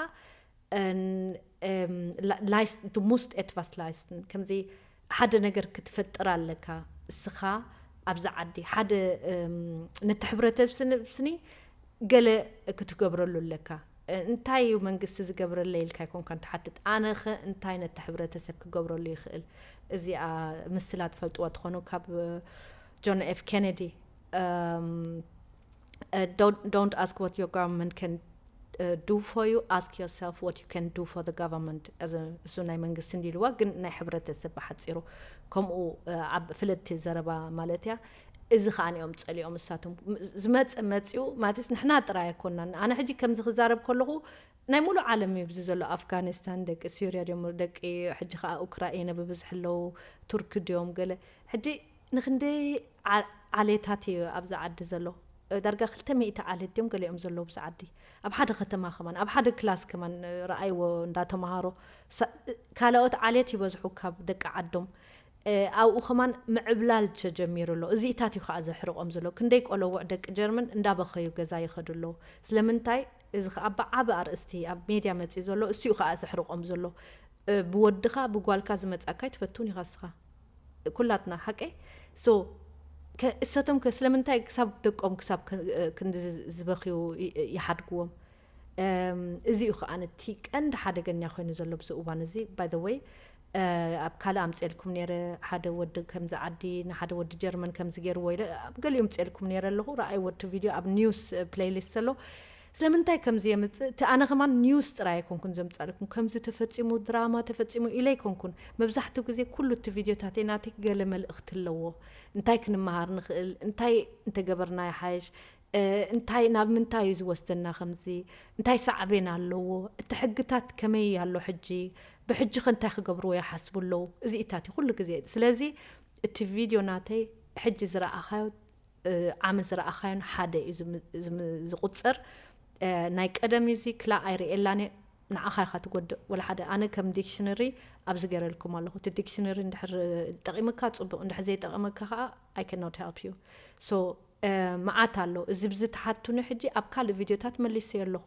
ላይስት ሙስት ኤትቫስ ላይስትን ከምዚ ሓደ ነገር ክትፈጥር ኣለካ። እስኻ ኣብዚ ዓዲ ሓደ ነቲ ሕብረተሰብ ስኒ ገለ ክትገብረሉ ኣለካ። እንታይ እዩ መንግስቲ ዝገብረለ ኢልካ ኣይኮንካ ትሓትት። ኣነኸ እንታይ ነቲ ሕብረተሰብ ክገብረሉ ይኽእል? እዚኣ ምስላ ትፈልጥዋ ትኾኑ ካብ ጆን ኤፍ ኬነዲ don't ask what your government can do for you, ask yourself what you can do for the government. እሱ ናይ መንግስቲ እንዲልዋ ግን ናይ ሕብረተሰብ ብሓፂሩ ከምኡ ኣብ ፍልጥቲ ዘረባ ማለት እያ። እዚ ከዓ ንኦም ፀሊኦም እሳቶም ዝመፀ መፅኡ ማለት ንሕና ጥራይ ኣይኮናን። ኣነ ሕጂ ከምዚ ክዛረብ ከለኹ ናይ ሙሉእ ዓለም እዩ ብዚ ዘሎ ኣፍጋኒስታን ደቂ ሱርያ ድዮም ደቂ ሕጂ ከዓ ኡክራኢነ ብብዝሒ ኣለዉ ቱርኪ ድዮም ገለ ሕጂ ንክንደይ ዓሌታት እዩ ኣብዚ ዓዲ ዘሎ ዳርጋ ክልተ ሚእቲ ዓሌት ድዮም ገሊኦም ዘለዉ ብዚ ዓዲ ኣብ ሓደ ከተማ ከማን ኣብ ሓደ ክላስ ከማን ረኣይዎ እንዳተምሃሮ ካልኦት ዓሌት ይበዝሑ ካብ ደቂ ዓዶም ኣብኡ ከማን ምዕብላል ተጀሚሩ ኣሎ። እዚኢታት እዩ ከዓ ዘሕርቆም ዘሎ። ክንደይ ቆለውዕ ደቂ ጀርመን እንዳበኸዩ ገዛ ይኸዱ ኣለዉ። ስለምንታይ? እዚ ከዓ ብዓቢ ኣርእስቲ ኣብ ሜድያ መፅዩ ዘሎ እሱ እዩ ከዓ ዘሕርቆም ዘሎ። ብወድኻ ብጓልካ ዝመፃካ ይትፈቱን ኢኻ እስኻ ኩላትና ሓቀይ ሶ እሰቶም ስለምንታይ ክሳብ ደቆም ክሳብ ክንዲ ዝበኽዩ ይሓድግዎም። እዚ እዩ ከዓ ነቲ ቀንዲ ሓደገኛ ኮይኑ ዘሎ ብዚ እዋን እዚ ባይ ወይ ኣብ ካልእ ኣምፅኤልኩም ነረ ሓደ ወዲ ከምዚ ዓዲ ንሓደ ወዲ ጀርመን ከምዚ ገይርዎ ኢለ ኣብ ገሊኡ ምፅኤልኩም ነረ ኣለኹ። ረኣይ ወዲ ቪድዮ ኣብ ኒውስ ፕሌይሊስት ዘሎ ስለምንታይ ከምዚ የምፅእ እቲ ኣነ ከማን ኒውስ ጥራይ ኣይኮንኩን ዘምፃልኩም ከምዚ ተፈፂሙ ድራማ ተፈፂሙ ኢለ ኣይኮንኩን። መብዛሕትኡ ግዜ ኩሉ እቲ ቪድዮታተይ ናተይ ገለ መልእኽቲ ኣለዎ። እንታይ ክንመሃር ንኽእል እንታይ እንተገበርና ይሓይሽ እንታይ ናብ ምንታይ እዩ ዝወስደና ከምዚ እንታይ ሳዕቤን ኣለዎ እቲ ሕግታት ከመይ ኣሎ ሕጂ ብሕጂ ከ እንታይ ክገብርዎ ይሓስቡ ኣለዉ እዚኢታት እዩ ኩሉ ግዜ ስለዚ እቲ ቪድዮ ናተይ ሕጂ ዝረኣኻዮ ዓሚ ዝረኣኻዮን ሓደ እዩ ዝቁፅር ናይ ቀደም እዩ እዚ ክላ ኣይርእየላን ንዓኻ ኢኻ ትጎድእ ወላ ሓደ ኣነ ከም ዲክሽነሪ ኣብዚ ገይረልኩም ኣለኹ እቲ ዲክሽነሪ እንድሕር ጠቂምካ ፅቡቅ እንድሕር ዘይጠቀመካ ከዓ I cannot help you so መዓት ኣሎ እዚ ብዚ ትሓቱኒ ሕጂ ኣብ ካልእ ቪድዮታት መሊሰዮ ኣለኹ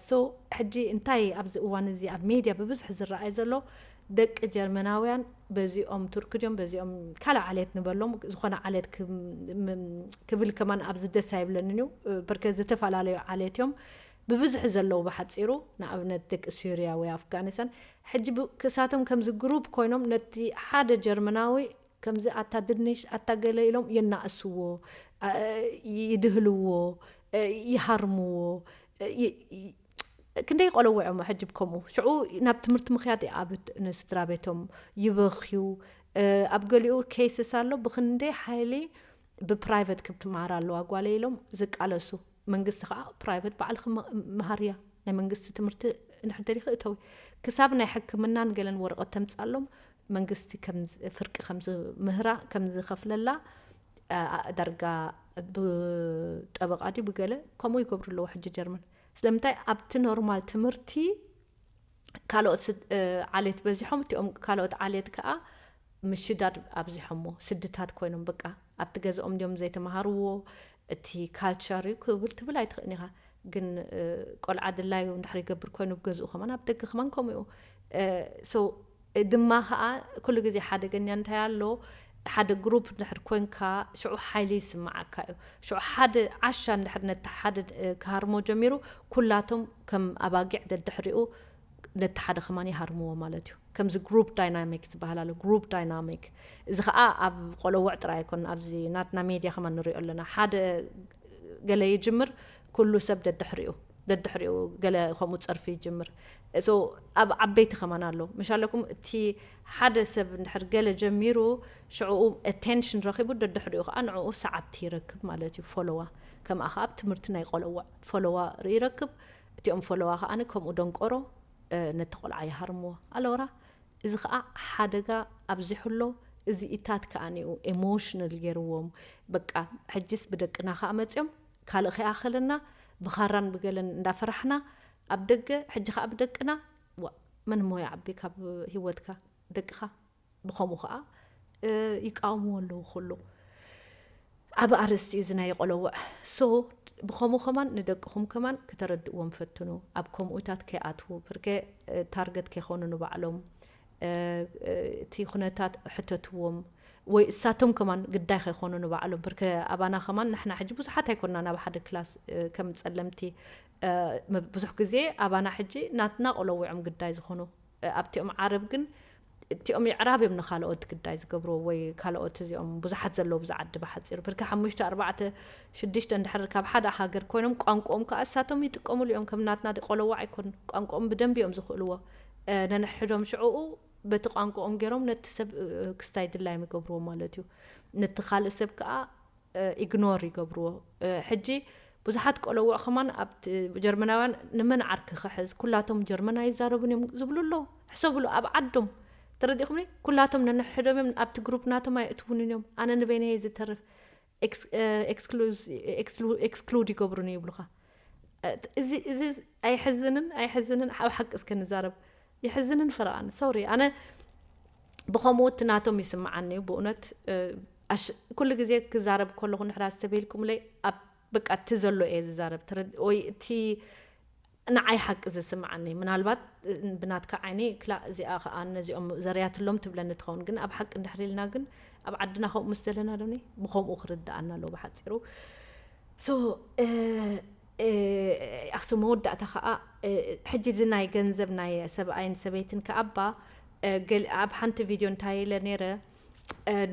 so ሕጂ እንታይ ኣብዚ እዋን እዚ ኣብ ሜድያ ብብዝሒ ዝረኣይ ዘሎ ደቂ ጀርመናውያን በዚኦም ቱርክ ድዮም በዚኦም ካልእ ዓሌት ንበሎም ዝኾነ ዓሌት ክብል ከማን ኣብዚ ደስ ኣይብለንን እዩ በርከ ዝተፈላለዩ ዓሌት እዮም ብብዝሒ ዘለዉ ብሓፂሩ ንኣብነት ደቂ ሱርያ ወይ ኣፍጋኒስታን ሕጂ ክሳቶም ከምዚ ግሩፕ ኮይኖም ነቲ ሓደ ጀርመናዊ ከምዚ ኣታ ድንሽ ኣታ ገለ ኢሎም የናእስዎ ይድህልዎ ይሃርምዎ ክንደይ ቆለውዖም ሕጂ ከምኡ ሽዑ ናብ ትምህርቲ ምክያድ ይኣብት ንስድራ ቤቶም ይበኽዩ ኣብ ገሊኡ ኬስስ ኣሎ ብክንደይ ሓይሊ ብፕራይቨት ክብ ትመሃር ኣለዋ ጓለ ኢሎም ዝቃለሱ መንግስቲ ከዓ ፕራይቨት ባዕልኪ መሃርያ ናይ መንግስቲ ትምህርቲ እንድሕር ደሊኺ እተዊ ክሳብ ናይ ሕክምናን ገለን ወረቐት ተምፅኣሎም መንግስቲ ፍርቂ ከምዝምህራ ከምዝኸፍለላ ዳርጋ ብጠበቃ ድዩ ብገለ ከምኡ ይገብሩ ኣለዎ ሕጂ ጀርመን ስለምንታይ ኣብቲ ኖርማል ትምህርቲ ካልኦት ዓሌት በዚሖም እቲኦም ካልኦት ዓሌት ከዓ ምሽዳድ ኣብዚሖሞ ስድታት ኮይኖም በቃ ኣብቲ ገዝኦም ድዮም ዘይተምሃርዎ እቲ ካልቸር እዩ ክብል ትብል ኣይትኽእን ኢኻ ግን ቆልዓ ድላዩ እንድሕር ይገብር ኮይኑ ብገዝኡ ከማን ኣብ ደገ ከማን ከምኡ እዩ so ድማ ከዓ ኩሉ ግዜ ሓደገኛ እንታይ ኣሎ? ሓደ ግሩፕ እንድሕር ኮንካ ሽዑ ሓይሊ ይስምዓካ እዩ። ሽዑ ሓደ ዓሻ እንድሕር ነቲ ሓደ ክሃርሞ ጀሚሩ፣ ኩላቶም ከም ኣባጊዕ ደድሕሪኡ ነቲ ሓደ ከማን ይሃርምዎ ማለት እዩ። ከምዚ ግሩፕ ዳይናሚክ ዝበሃል ኣሎ፣ ግሩፕ ዳይናሚክ። እዚ ከዓ ኣብ ቆለውዕ ጥራይ ኣይኮን፣ ኣብዚ ናትና ሜድያ ከማን ንሪኦ ኣለና። ሓደ ገለ ይጅምር፣ ኩሉ ሰብ ደድሕሪኡ ደድሕሪኡ ገለ ከምኡ ጸርፊ ይጅምር። So ኣብ ዓበይቲ ከማን ኣሎ። ምሻለኩም እቲ ሓደ ሰብ እንድሕር ገለ ጀሚሩ ሽዕኡ ኣቴንሽን ረኺቡ ደድሕሪኡ ከዓ ንዕኡ ሰዓብቲ ይረክብ ማለት እዩ። ፎሎዋ ከምኣ ከዓ ኣብ ትምህርቲ ናይ ቆለውዕ ፎሎዋ ይረክብ። እቲኦም ፎሎዋ ከዓ ከምኡ ደንቆሮ ነቲ ቆልዓ ይሃርምዎ ኣለውራ። እዚ ከዓ ሓደጋ ኣብዚሑ ኣሎ። እዚኢታት ከዓ ኒኡ ኤሞሽናል ገይርዎም። በቃ ሕጅስ ብደቅና ከዓ መፅዮም ካልእ ከይኣኸለና ብኻራን ብገለን እንዳፈራሕና ኣብ ደገ፣ ሕጂ ከዓ ብደቅና። ዋ፣ መን ሞ ይዓቢ ካብ ህይወትካ ደቅኻ? ብኸምኡ ከዓ ይቃወምዎ ኣለዉ ኩሉ። ዓብ ኣርእስቲ እዩ እዚ ናይ ቆለውዕ። So ብኸምኡ ከማን ንደቅኹም ከማን ክተረድእዎም ፈትኑ። ኣብ ከምኡታት ከይኣትዉ፣ ብርከ ታርገት ከይኾኑ ንባዕሎም እቲ ኩነታት ሕተትዎም። ወይ እሳቶም ከማን ግዳይ ከይኾኑ ንባዕሎም። ብርከ ኣባና ከማን ንሕና ሕጂ ብዙሓት ኣይኮንና ናብ ሓደ ክላስ ከም ጸለምቲ ብዙሕ ግዜ ኣባና ሕጂ ናትና ቆለውዖም ግዳይ ዝኾኑ ኣብቲኦም ዓረብ ግን እቲኦም የዕራብ እዮም ንካልኦት ግዳይ ዝገብርዎ ወይ ካልኦት እዚኦም ብዙሓት ዘለዉ ብዛ ዓዲ ብሓፂሩ ብርኪ ሓሙሽተ ኣርባዕተ ሽዱሽተ እንድሕር ካብ ሓደ ሃገር ኮይኖም ቋንቋኦም ከዓ እሳቶም ይጥቀምሉ እዮም። ከም ናትና ቆለዋ ኣይኮን ቋንቋኦም ብደንቢ እዮም ዝኽእልዎ። ነንሕዶም ሽዕኡ በቲ ቋንቋኦም ገይሮም ነቲ ሰብ ክስታይ ድላዮም ይገብርዎ ማለት እዩ። ነቲ ካልእ ሰብ ከዓ ኢግኖር ይገብርዎ። ሕጂ ብዙሓት ቆለውዕ ከማን ኣብቲ ጀርመናውያን ንመን ዓርኪ ክሕዝ ኩላቶም ጀርመን ኣይዛረቡን እዮም ዝብሉ ኣለዉ። ሕሰብሉ ኣብ ዓዶም ተረዲኹምኒ ኩላቶም ነንሕዶም እዮም ኣብቲ ግሩፕ ናቶም ኣይእትውንን እዮም። ኣነ ንበይነየ ዝተርፍ ኤክስክሉድ ይገብሩኒ ይብሉኻ። እዚ እዚ ኣይሕዝንን ኣይሕዝንን ኣብ ሓቂ እስከ ንዛረብ ይሕዝንን ፈረቓን ሶሪ ኣነ ብኸምኡ እቲ ናቶም ይስምዓኒ እዩ ብእውነት። ኩሉ ግዜ ክዛረብ ከለኹ ንሕራስ ተበሂልኩምለይ ኣብ በቃ እቲ ዘሎ እየ ዝዛረብ ወይ እቲ ንዓይ ሓቂ ዝስምዓኒ ምናልባት ብናትካ ዓይኒ ክላ እዚኣ ከዓ ነዚኦም ዘርያትሎም ትብለኒ ትኸውን ግን ኣብ ሓቂ እንድሕር ኢልና ግን ኣብ ዓድና ከምኡ ምስ ዘለና ዶኒ ብኸምኡ ክርድኣና ኣለዎ ብሓፂሩ። So ኣክሱ መወዳእታ ከዓ ሕጂ እዚ ናይ ገንዘብ ናይ ሰብኣይን ሰበይትን ከኣባ ኣብ ሓንቲ ቪድዮ እንታይ ኢለ ነይረ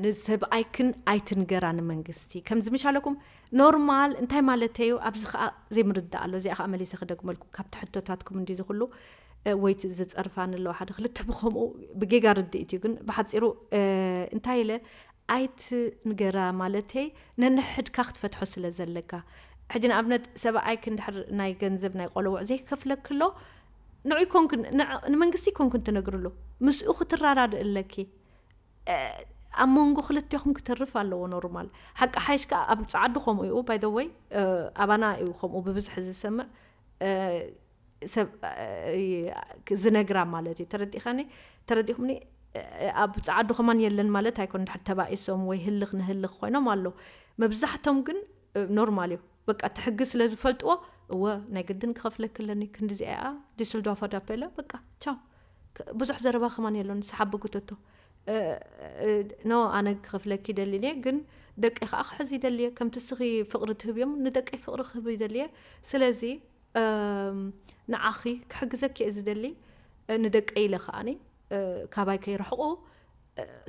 ንሰብኣይክን ኣይትንገራ ንመንግስቲ ከምዚ ምሻለኩም ኖርማል እንታይ ማለት እዩ ኣብዚ ከዓ ዘይምርዳእ ኣሎ እዚኣ ከዓ መሊሰ ክደግመልኩም ካብቲ ሕቶታትኩም እንዲ ዝኩሉ ወይ ዝፀርፋን ኣለዋ ሓደ ክልተ ብከምኡ ብጌጋ ርድኢት እዩ ግን ብሓፂሩ እንታይ ኢለ ኣይትንገራ ማለተይ ነንሕድካ ክትፈትሖ ስለ ዘለካ ሕጂ ንኣብነት ሰብኣይክ እንድሕር ናይ ገንዘብ ናይ ቆለውዕ ዘይከፍለክሎ ንዑ ይኮንክን ንመንግስቲ ይኮንክን ትነግርሉ ምስኡ ክትራዳድእ ኣለኪ ኣብ መንጎ ክልቴኹም ክተርፍ ኣለዎ ኖርማል ሓቂ ሓይሽ ከዓ ኣብ ፀዓዱ ከምኡ እዩ ባይ ወይ ኣባና እዩ ከምኡ ብብዝሒ ዝሰምዕ ሰብ ዝነግራ ማለት እዩ ተረዲኻኒ ተረዲኹምኒ ኣብ ፀዓዱ ከማን የለን ማለት ኣይኮን ድሕር ተባኢሶም ወይ ህልኽ ንህልኽ ኮይኖም ኣሎ መብዛሕቶም ግን ኖርማል እዩ በቃ እቲ ሕጊ ስለ ዝፈልጥዎ እወ ናይ ግድን ክኸፍለክ ኣለኒ ክንዲዚኣ ዲስልዶርፍ ኣዳፔለ በቃ ቻው ብዙሕ ዘረባ ከማን የለን ሰሓቢ ጉተቶ ኖ ኣነ ክኸፍለክ ይደሊ እየ ግን ደቂ ከዓ ክሕዝ ይደሊ እየ ከምቲ ስኺ ፍቕሪ ትህብዮም ንደቂ ፍቕሪ ክህብ ይደሊ እየ ስለዚ ንዓኺ ክሕግዘኪ እየ ዝደሊ ንደቀይ ኢለ ከዓኒ ካባይ ከይረሕቑ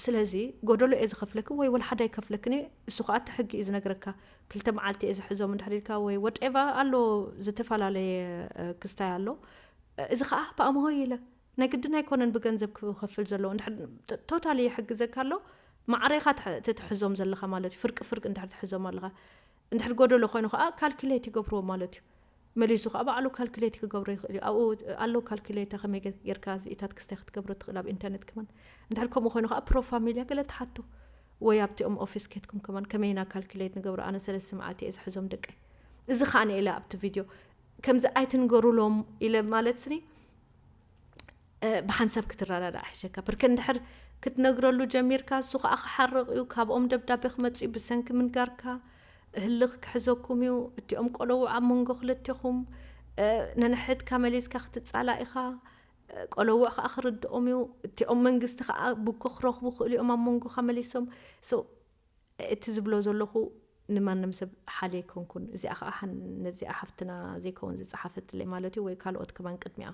ስለዚ ጎደሎ እየ ዝኸፍለኪ ወይ ወላ ሓደ ኣይከፍለክን እየ እሱ ከዓ እቲ ሕጊ እዩ ዝነግረካ ክልተ መዓልቲ እየ ዝሕዞም እንድሕር ኢልካ ወይ ወደኤቨር ኣሎ ዝተፈላለየ ክስታይ ኣሎ እዚ ከዓ ብኣምሆይ ኢለ ናይ ግድን ኣይኮነን ብገንዘብ ክኸፍል ዘለዎ እንድሕር ቶታሊ ይሕግዘካ ኣሎ ማዕሬኻ ትትሕዞም ዘለኻ ማለት እዩ ፍርቂ ፍርቂ እንድሕር ትሕዞም ኣለኻ እንድሕር ጎደሎ ኮይኑ ከዓ ካልኩሌት ይገብርዎ ማለት እዩ መሊሱ ከዓ ባዕሉ ካልኩሌት ክገብሮ ይኽእል እዩ ኣብኡ ኣሎ ካልኩሌታ ከመይ ጌርካ እዚኢታት ክስታይ ክትገብሮ ትኽእል ኣብ ኢንተርኔት ከማን እንድሕር ከምኡ ኮይኑ ከዓ ፕሮ ፋሚልያ ገለ ትሓቱ ወይ ኣብቲኦም ኦፊስ ኬትኩም ከማን ከመይና ካልኩሌት ንገብሮ ኣነ ሰለስተ መዓልቲ እየ ዝሕዞም ደቀይ እዚ ከዓ ንኢለ ኣብቲ ቪድዮ ከምዚ ኣይትንገሩሎም ኢለ ማለት ስኒ ብሓንሳብ ክትረዳዳእ ሕሸካ ብርከ እንድሕር ክትነግረሉ ጀሚርካ እሱ ከዓ ክሓርቕ እዩ ካብኦም ደብዳቤ ክመፅእ እዩ ብሰንኪ ምንጋርካ ህልኽ ክሕዘኩም እዩ እቲኦም ቆለዉ ኣብ መንጎ ክልቴኹም ነንሕድካ መሊስካ ክትፃላእ ኢኻ ቆለውዕ ከዓ ክርድኦም እዩ። እቲኦም መንግስቲ ከዓ ብኮ ክረኽቡ ክእሉ እዮም ኣብ መንጎኻ መሊሶም። So እቲ ዝብሎ ዘለኹ ንማንም ሰብ ሓልየ ኣይኮንኩን። እዚኣ ከዓ ሓን-፣ ነዚኣ ሓፍትና ዘይከውን ዝፀሓፈትለይ ማለት እዩ፣ ወይ ካልኦት ከማን ቅድሚኣ።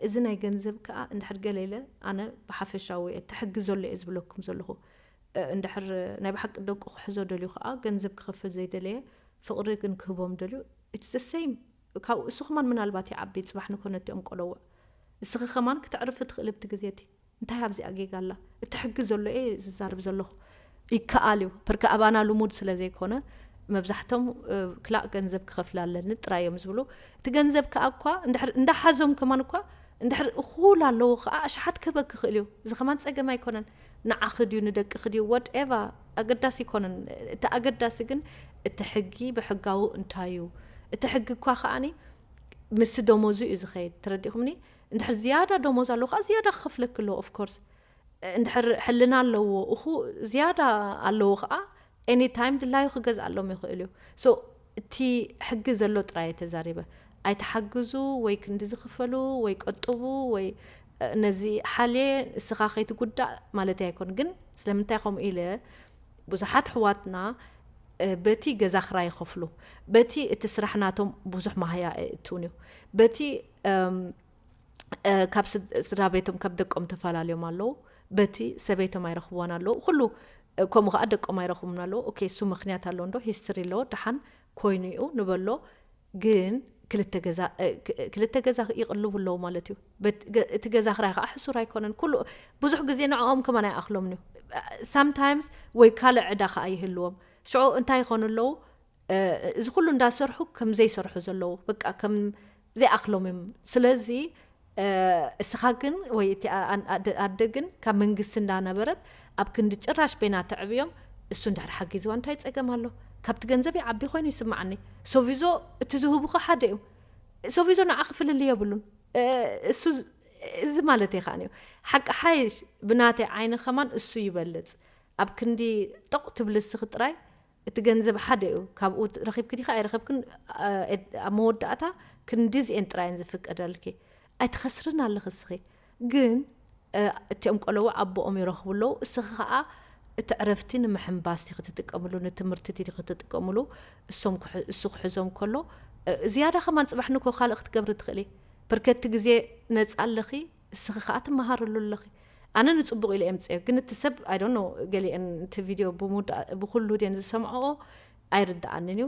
እዚ ናይ ገንዘብ ከዓ እንድሕር ገለ ኢለ ኣነ ብሓፈሻዊ እየ፣ ትሕግዘሉ እየ ዝብለኩም ዘለኹ። እንድሕር ናይ ብሓቂ ደቁ ክሕዞ ደልዩ ከዓ ገንዘብ ክኸፍል ዘይደለየ ፍቕሪ ግን ክህቦም ደልዩ፣ it's the same። ካብኡ እሱ ከማን ምናልባት ይዓቢ፣ ፅባሕ ንኮነ እቲኦም ቆለውዕ። እስኺ ከማን ክተዕርፊ ትኽእሊ ኣብቲ ግዜ እቲ። እንታይ ኣብዚኣ ጌጋ ኣላ? እቲ ሕጊ ዘሎ እየ ዝዛርብ ዘለኹ። ይከኣል እዩ። ፐርከ ኣባና ልሙድ ስለ ዘይኮነ መብዛሕቶም፣ እ፣ ክላእ ገንዘብ ክኸፍል ኣለኒ ጥራይ እዮም ዝብሉ። እቲ ገንዘብ ከኣ እኳ እንድሕር እንዳሓዞም ከማን እኳ እንድሕር እኹል ኣለዎ ከኣ ኣሽሓት ክህበኪ ይኽእል እዩ። እዚ ከማን ጸገም ኣይኮነን። ንዓኺ ድዩ ንደቅኺ ድዩ whatever ኣገዳሲ ኣይኮነን። እቲ ኣገዳሲ ግን እቲ ሕጊ ብሕጋዊ እንታይ እዩ? እቲ ሕጊ እኳ ከኣኒ ምስ ደሞዙ እዩ ዝኸይድ። ተረዲእኩምኒ? እንድሕር ዝያዳ ደሞዝ ኣለዎ ከኣ ዝያዳ ክኸፍለኪ ኣለዎ of course። እንድሕር ሕልና ኣለዎ እኹ ዝያዳ ኣለዎ ከኣ any time ድላዩ ክገዝኣሎም ይኽእል እዩ። So እቲ ሕጊ ዘሎ ጥራይ እየ ተዛሪበ። ኣይትሓግዙ ወይ ክንዲ ዝኽፈሉ ወይ ቀጥቡ ወይ፣ እ፣ ነዚ ሓልየ እስኻ ከይትጉዳእ ማለት ኣይኮን። ግን ስለምንታይ ከምኡ ኢለ ብዙሓት ኣሕዋትና፣ እ፣ በቲ ገዛ ክራይ ይኸፍሉ፣ በቲ እቲ ስራሕ ናቶም ብዙሕ ማህያ እትውን እዩ፣ በቲ፣ እም፣ እ፣ ካብ ስድ-፣ ስድራ ቤቶም ካብ ደቆም ተፈላለዮም ኣለዉ፣ በቲ ሰበይቶም ኣይረኽብዋን ኣለዉ፣ ኩሉ፣ እ፣ ከምኡ ከኣ ደቆም ኣይረኽቡን ኣለዉ። ኦኬ፣ እሱ ምኽንያት ኣለዎ እንዶ፣ ሂስትሪ ኣለዎ፣ ደሓን ኮይኑ እዩ ንበሎ። ግን ክልተ ገዛ፣ እ፣ ክ-፣ ክልተ ገዛ ይቕልቡ ኣለዉ ማለት እዩ። በት-፣ ገ-፣ እቲ ገዛ ክራይ ከኣ ሕሱር ኣይኮነን። ኩሉ፣ ብዙሕ ግዜ ንዕኦም ከማን ኣይኣኽሎምን እዩ። Sometimes ወይ ካልእ ዕዳ ከኣ ይህልዎም። ሽዑ እንታይ ይኾኑ ኣለዉ? እ፣ እዚ ኩሉ እንዳሰርሑ ከም ዘይሰርሑ ዘለዉ፣ በቃ ከም ዘይኣኽሎም እዮም። ስለዚ፣ እ፣ እስኻ ግን ወይ እቲ ኣ-፣ ኣን-፣ ኣደ፣ ኣደ ግን ካብ መንግስቲ እንዳነበረት ኣብ ክንዲ ጭራሽ በይና ተዕብዮም፣ እሱ እንድሕር ሓጊዝዋ እንታይ ጸገም ኣሎ? ካብቲ ገንዘብ ይዓቢ ኮይኑ ይስምዓኒ። ሶቪዞ እቲ ዝህቡኻ ሓደ እዩ። ሶቪዞ ንዓኺ ፍልልይ የብሉን። እ፣ እሱ ዝ-፣ እዚ ማለት እየ ከኣ እዩ። ሓቂ ሓይሽ ብናተይ ዓይኒ ከማን እሱ ይበልጽ። ኣብ ክንዲ ጦቕ ትብሊ እስኺ ጥራይ፣ እቲ ገንዘብ ሓደ እዩ። ካብኡ ት-፣ ረኺብኪ ዲኻ ኣይረኸብክን፣ እ፣ ኣብ መወዳእታ ክንዲ እዚኤን ጥራይ እየን ዝፍቀደልኪ። ኣይትኸስርን ኣለኺ እስኺ። ግን፣ እ፣ እቲኦም ቆለዉ ኣቦኦም ይረኽቡ ኣለዉ። እስኺ ኸኣ እቲ ዕረፍቲ ንምሕንባስ ዲኺ ትጥቀምሉ፣ ንትምህርቲ ዲኺ ትጥቀምሉ፣ እሶም ክሕ-፣ እሱ ክሕዞም ከሎ፣ እ፣ ዝያዳ ከማን ጽባሕ ንግሆ ካልእ ክትገብሪ ትኽእሊ። ብርከቲ ግዜ ነጻ ኣለኺ፣ እስኺ ኸኣ ትመሃርሉ ኣለኺ። ኣነ ንጽቡቕ ኢለ እየ ምጽኦ፣ ግን እቲ ሰብ፣ I don't know፣ ገሊአን እቲ ቪድዮ ብምውዳእ፣ ብኹሉ ድየን ዝሰምዐኦ ኣይርድኣንን እዩ።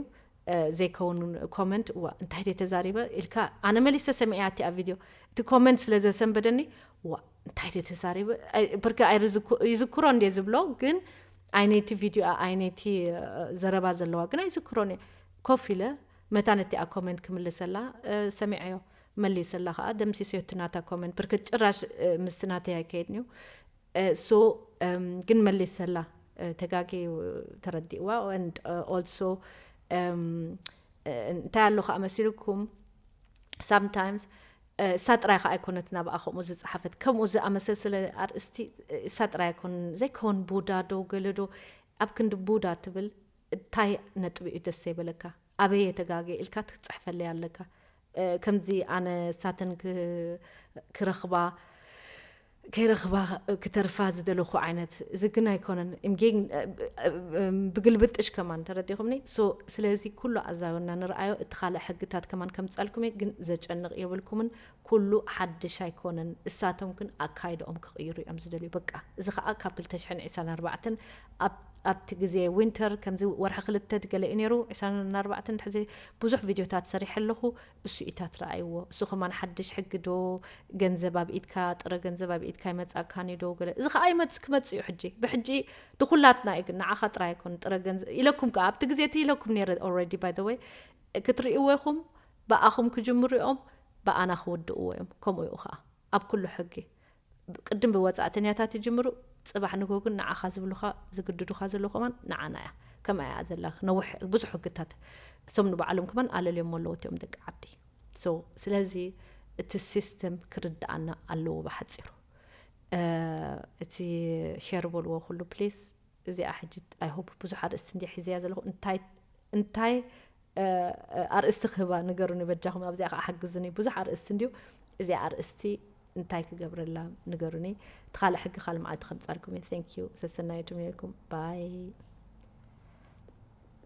እ፣ ዘይከውን ኮመንት፣ "እዋ፣ እንታይ ድየ ተዛሪበ?" ኢልካ፣ ኣነ መሊሰ ሰሚዐያ እቲ ኣብ ቪድዮ። እቲ ኮመንት ስለ ዘሰንበደኒ፣ "እዋ፣ እንታይ ድየ ተዛሪበ?" ኣይ፣ ብርክ ኣይርዝኩ-፣ ይዝክሮ እንድየ ዝብሎ፣ ግን ኣይነይቲ ቪድዮ፣ ኣይነይቲ፣ እ፣ ዘረባ ዘለዋ ግን ኣይዝክሮን እየ። ኮፍ ኢለ መታን እቲኣ ኮመንት ክምልሰላ፣ እ፣ ሰሚዐዮ። መሊሰላ ከኣ ደምሲሰዮ እቲ ናታ ኮመንት። ብርክት ጭራሽ፣ እ፣ ምስቲ ናተይ ኣይከይድን እዩ። እ፣ ሶ፣ እም፣ ግን መሊሰላ፣ እ፣ ተጋግዩ ተረዲእዋ። And, እ፣ also፣ እም፣ እ፣ እንታይ ኣሎ ከኣ መሲልኩም፣ sometimes፣ እ፣ እሳ ጥራይ ከኣ ኣይኮነት ናብኣ ከምኡ ዝጸሓፈት። ከምኡ ዝኣመሰለ ኣርእስቲ፣ እ፣ እሳ ጥራይ ኣይኮን፣ ዘይከውን ቡዳ ዶ ገለ ዶ ኣብ ክንዲ ቡዳ ትብል፣ እንታይ ነጥቢ እዩ ደስ ዘይበለካ? ኣበይ እየ ተጋግየ ኢልካ ክትጽሕፈለይ ኣለካ። እ፣ ከምዚ ኣነ ሳተን ክ-፣ ክረኽባ፣ ከይረኽባ ክተርፋ ዝደለኹ ዓይነት፣ እዚ ግን ኣይኮነን። እምጌን፣ እ፣ እ፣ እ፣ ብግልብጥሽ ከማን ተረዲኹምኒ። ሶ፣ ስለዚ ኩሉ ኣዛውና ንርኣዮ፣ እቲ ካልእ ሕግታት ከማን ከምጻልኩም እየ፣ ግን ዘጨንቕ የብልኩምን። ኩሉ ሓድሽ ኣይኮነን። እሳቶም ግን ኣካይድኦም ክቕይሩ እዮም ዝደልዩ። በቃ፣ እዚ ኸኣ ካብ ክልተ ሽሕን ዕስራን ኣርባዕተን ኣብ፣ ኣብቲ ግዜ ዊንተር፣ ከምዚ ወርሒ ክልተ ድገለ እዩ ነይሩ፣ ዕስራን ኣርባዕተን ድሕዚ ብዙሕ ቪድዮታት ሰሪሐ ኣለኹ። እሱ ኢታት ረኣይዎ። እሱ ከማን ሓድሽ ሕጊ ዶ፣ ገንዘብ ኣብ ኢድካ፣ ጥረ ገንዘብ ኣብ ኢድካ ይመጻካን እዩ ዶ፣ ገለ። እዚ ኸኣ ይመጽ-፣ ክመጽእ እዩ ሕጂ። ብሕጂ ንኹላትና እዩ ግን፣ ንዓኻ ጥራይ ኣይኮን፣ ጥረ ገንዘብ ኢለኩም ከኣ፣ ኣብቲ ግዜ እቲ ኢለኩም ነይረ already፣ by the way። ክትርእይዎ ኢኹም፣ ብኣኹም ክጅምሩ እዮም፣ ብኣና ክውድእዎ እዮም። ከምኡ እዩ ኸኣ። ኣብ ኩሉ ሕጊ። ቅድም ብወጻእተኛታት ይጅምሩ፣ ጽባሕ ንግሆ ግን ንዓኻ ዝብሉኻ፣ ዝግድዱኻ ዘለዉ ከማን ንዓና እያ። ከምኣ እያ ዘላ፣ ነዊሕ፣ ብዙሕ ሕግታት። እሶም ንባዕሎም ከማን ኣለልዮም ኣለዉ እቲኦም ደቂ ዓዲ። So፣ ስለዚ እቲ ሲስተም ክርድኣና ኣለዎ ብሓጺሩ። እ፣ እቲ ሼር በልዎ ኩሉ ፕሊስ። እዚኣ ሕጂ፣ I hope፣ ብዙሕ ኣርእስቲ እንድየ ሒዘያ ዘለኹ። እንታይ፣ እንታይ፣ እ፣ ኣርእስቲ ክህባ ንገሩኒ በጃኹም። ኣብዚኣ ከኣ ሓግዙኒ። ብዙሕ ኣርእስቲ እንድዩ። እዚኣ ኣርእስቲ እንታይ ክገብረላ ንገሩኒ። እቲ ካልእ ሕጊ ካልእ መዓልቲ ከምጻልኩም እየ። Thank you። ሰሰናዩ ትምህርኩም። ባይ።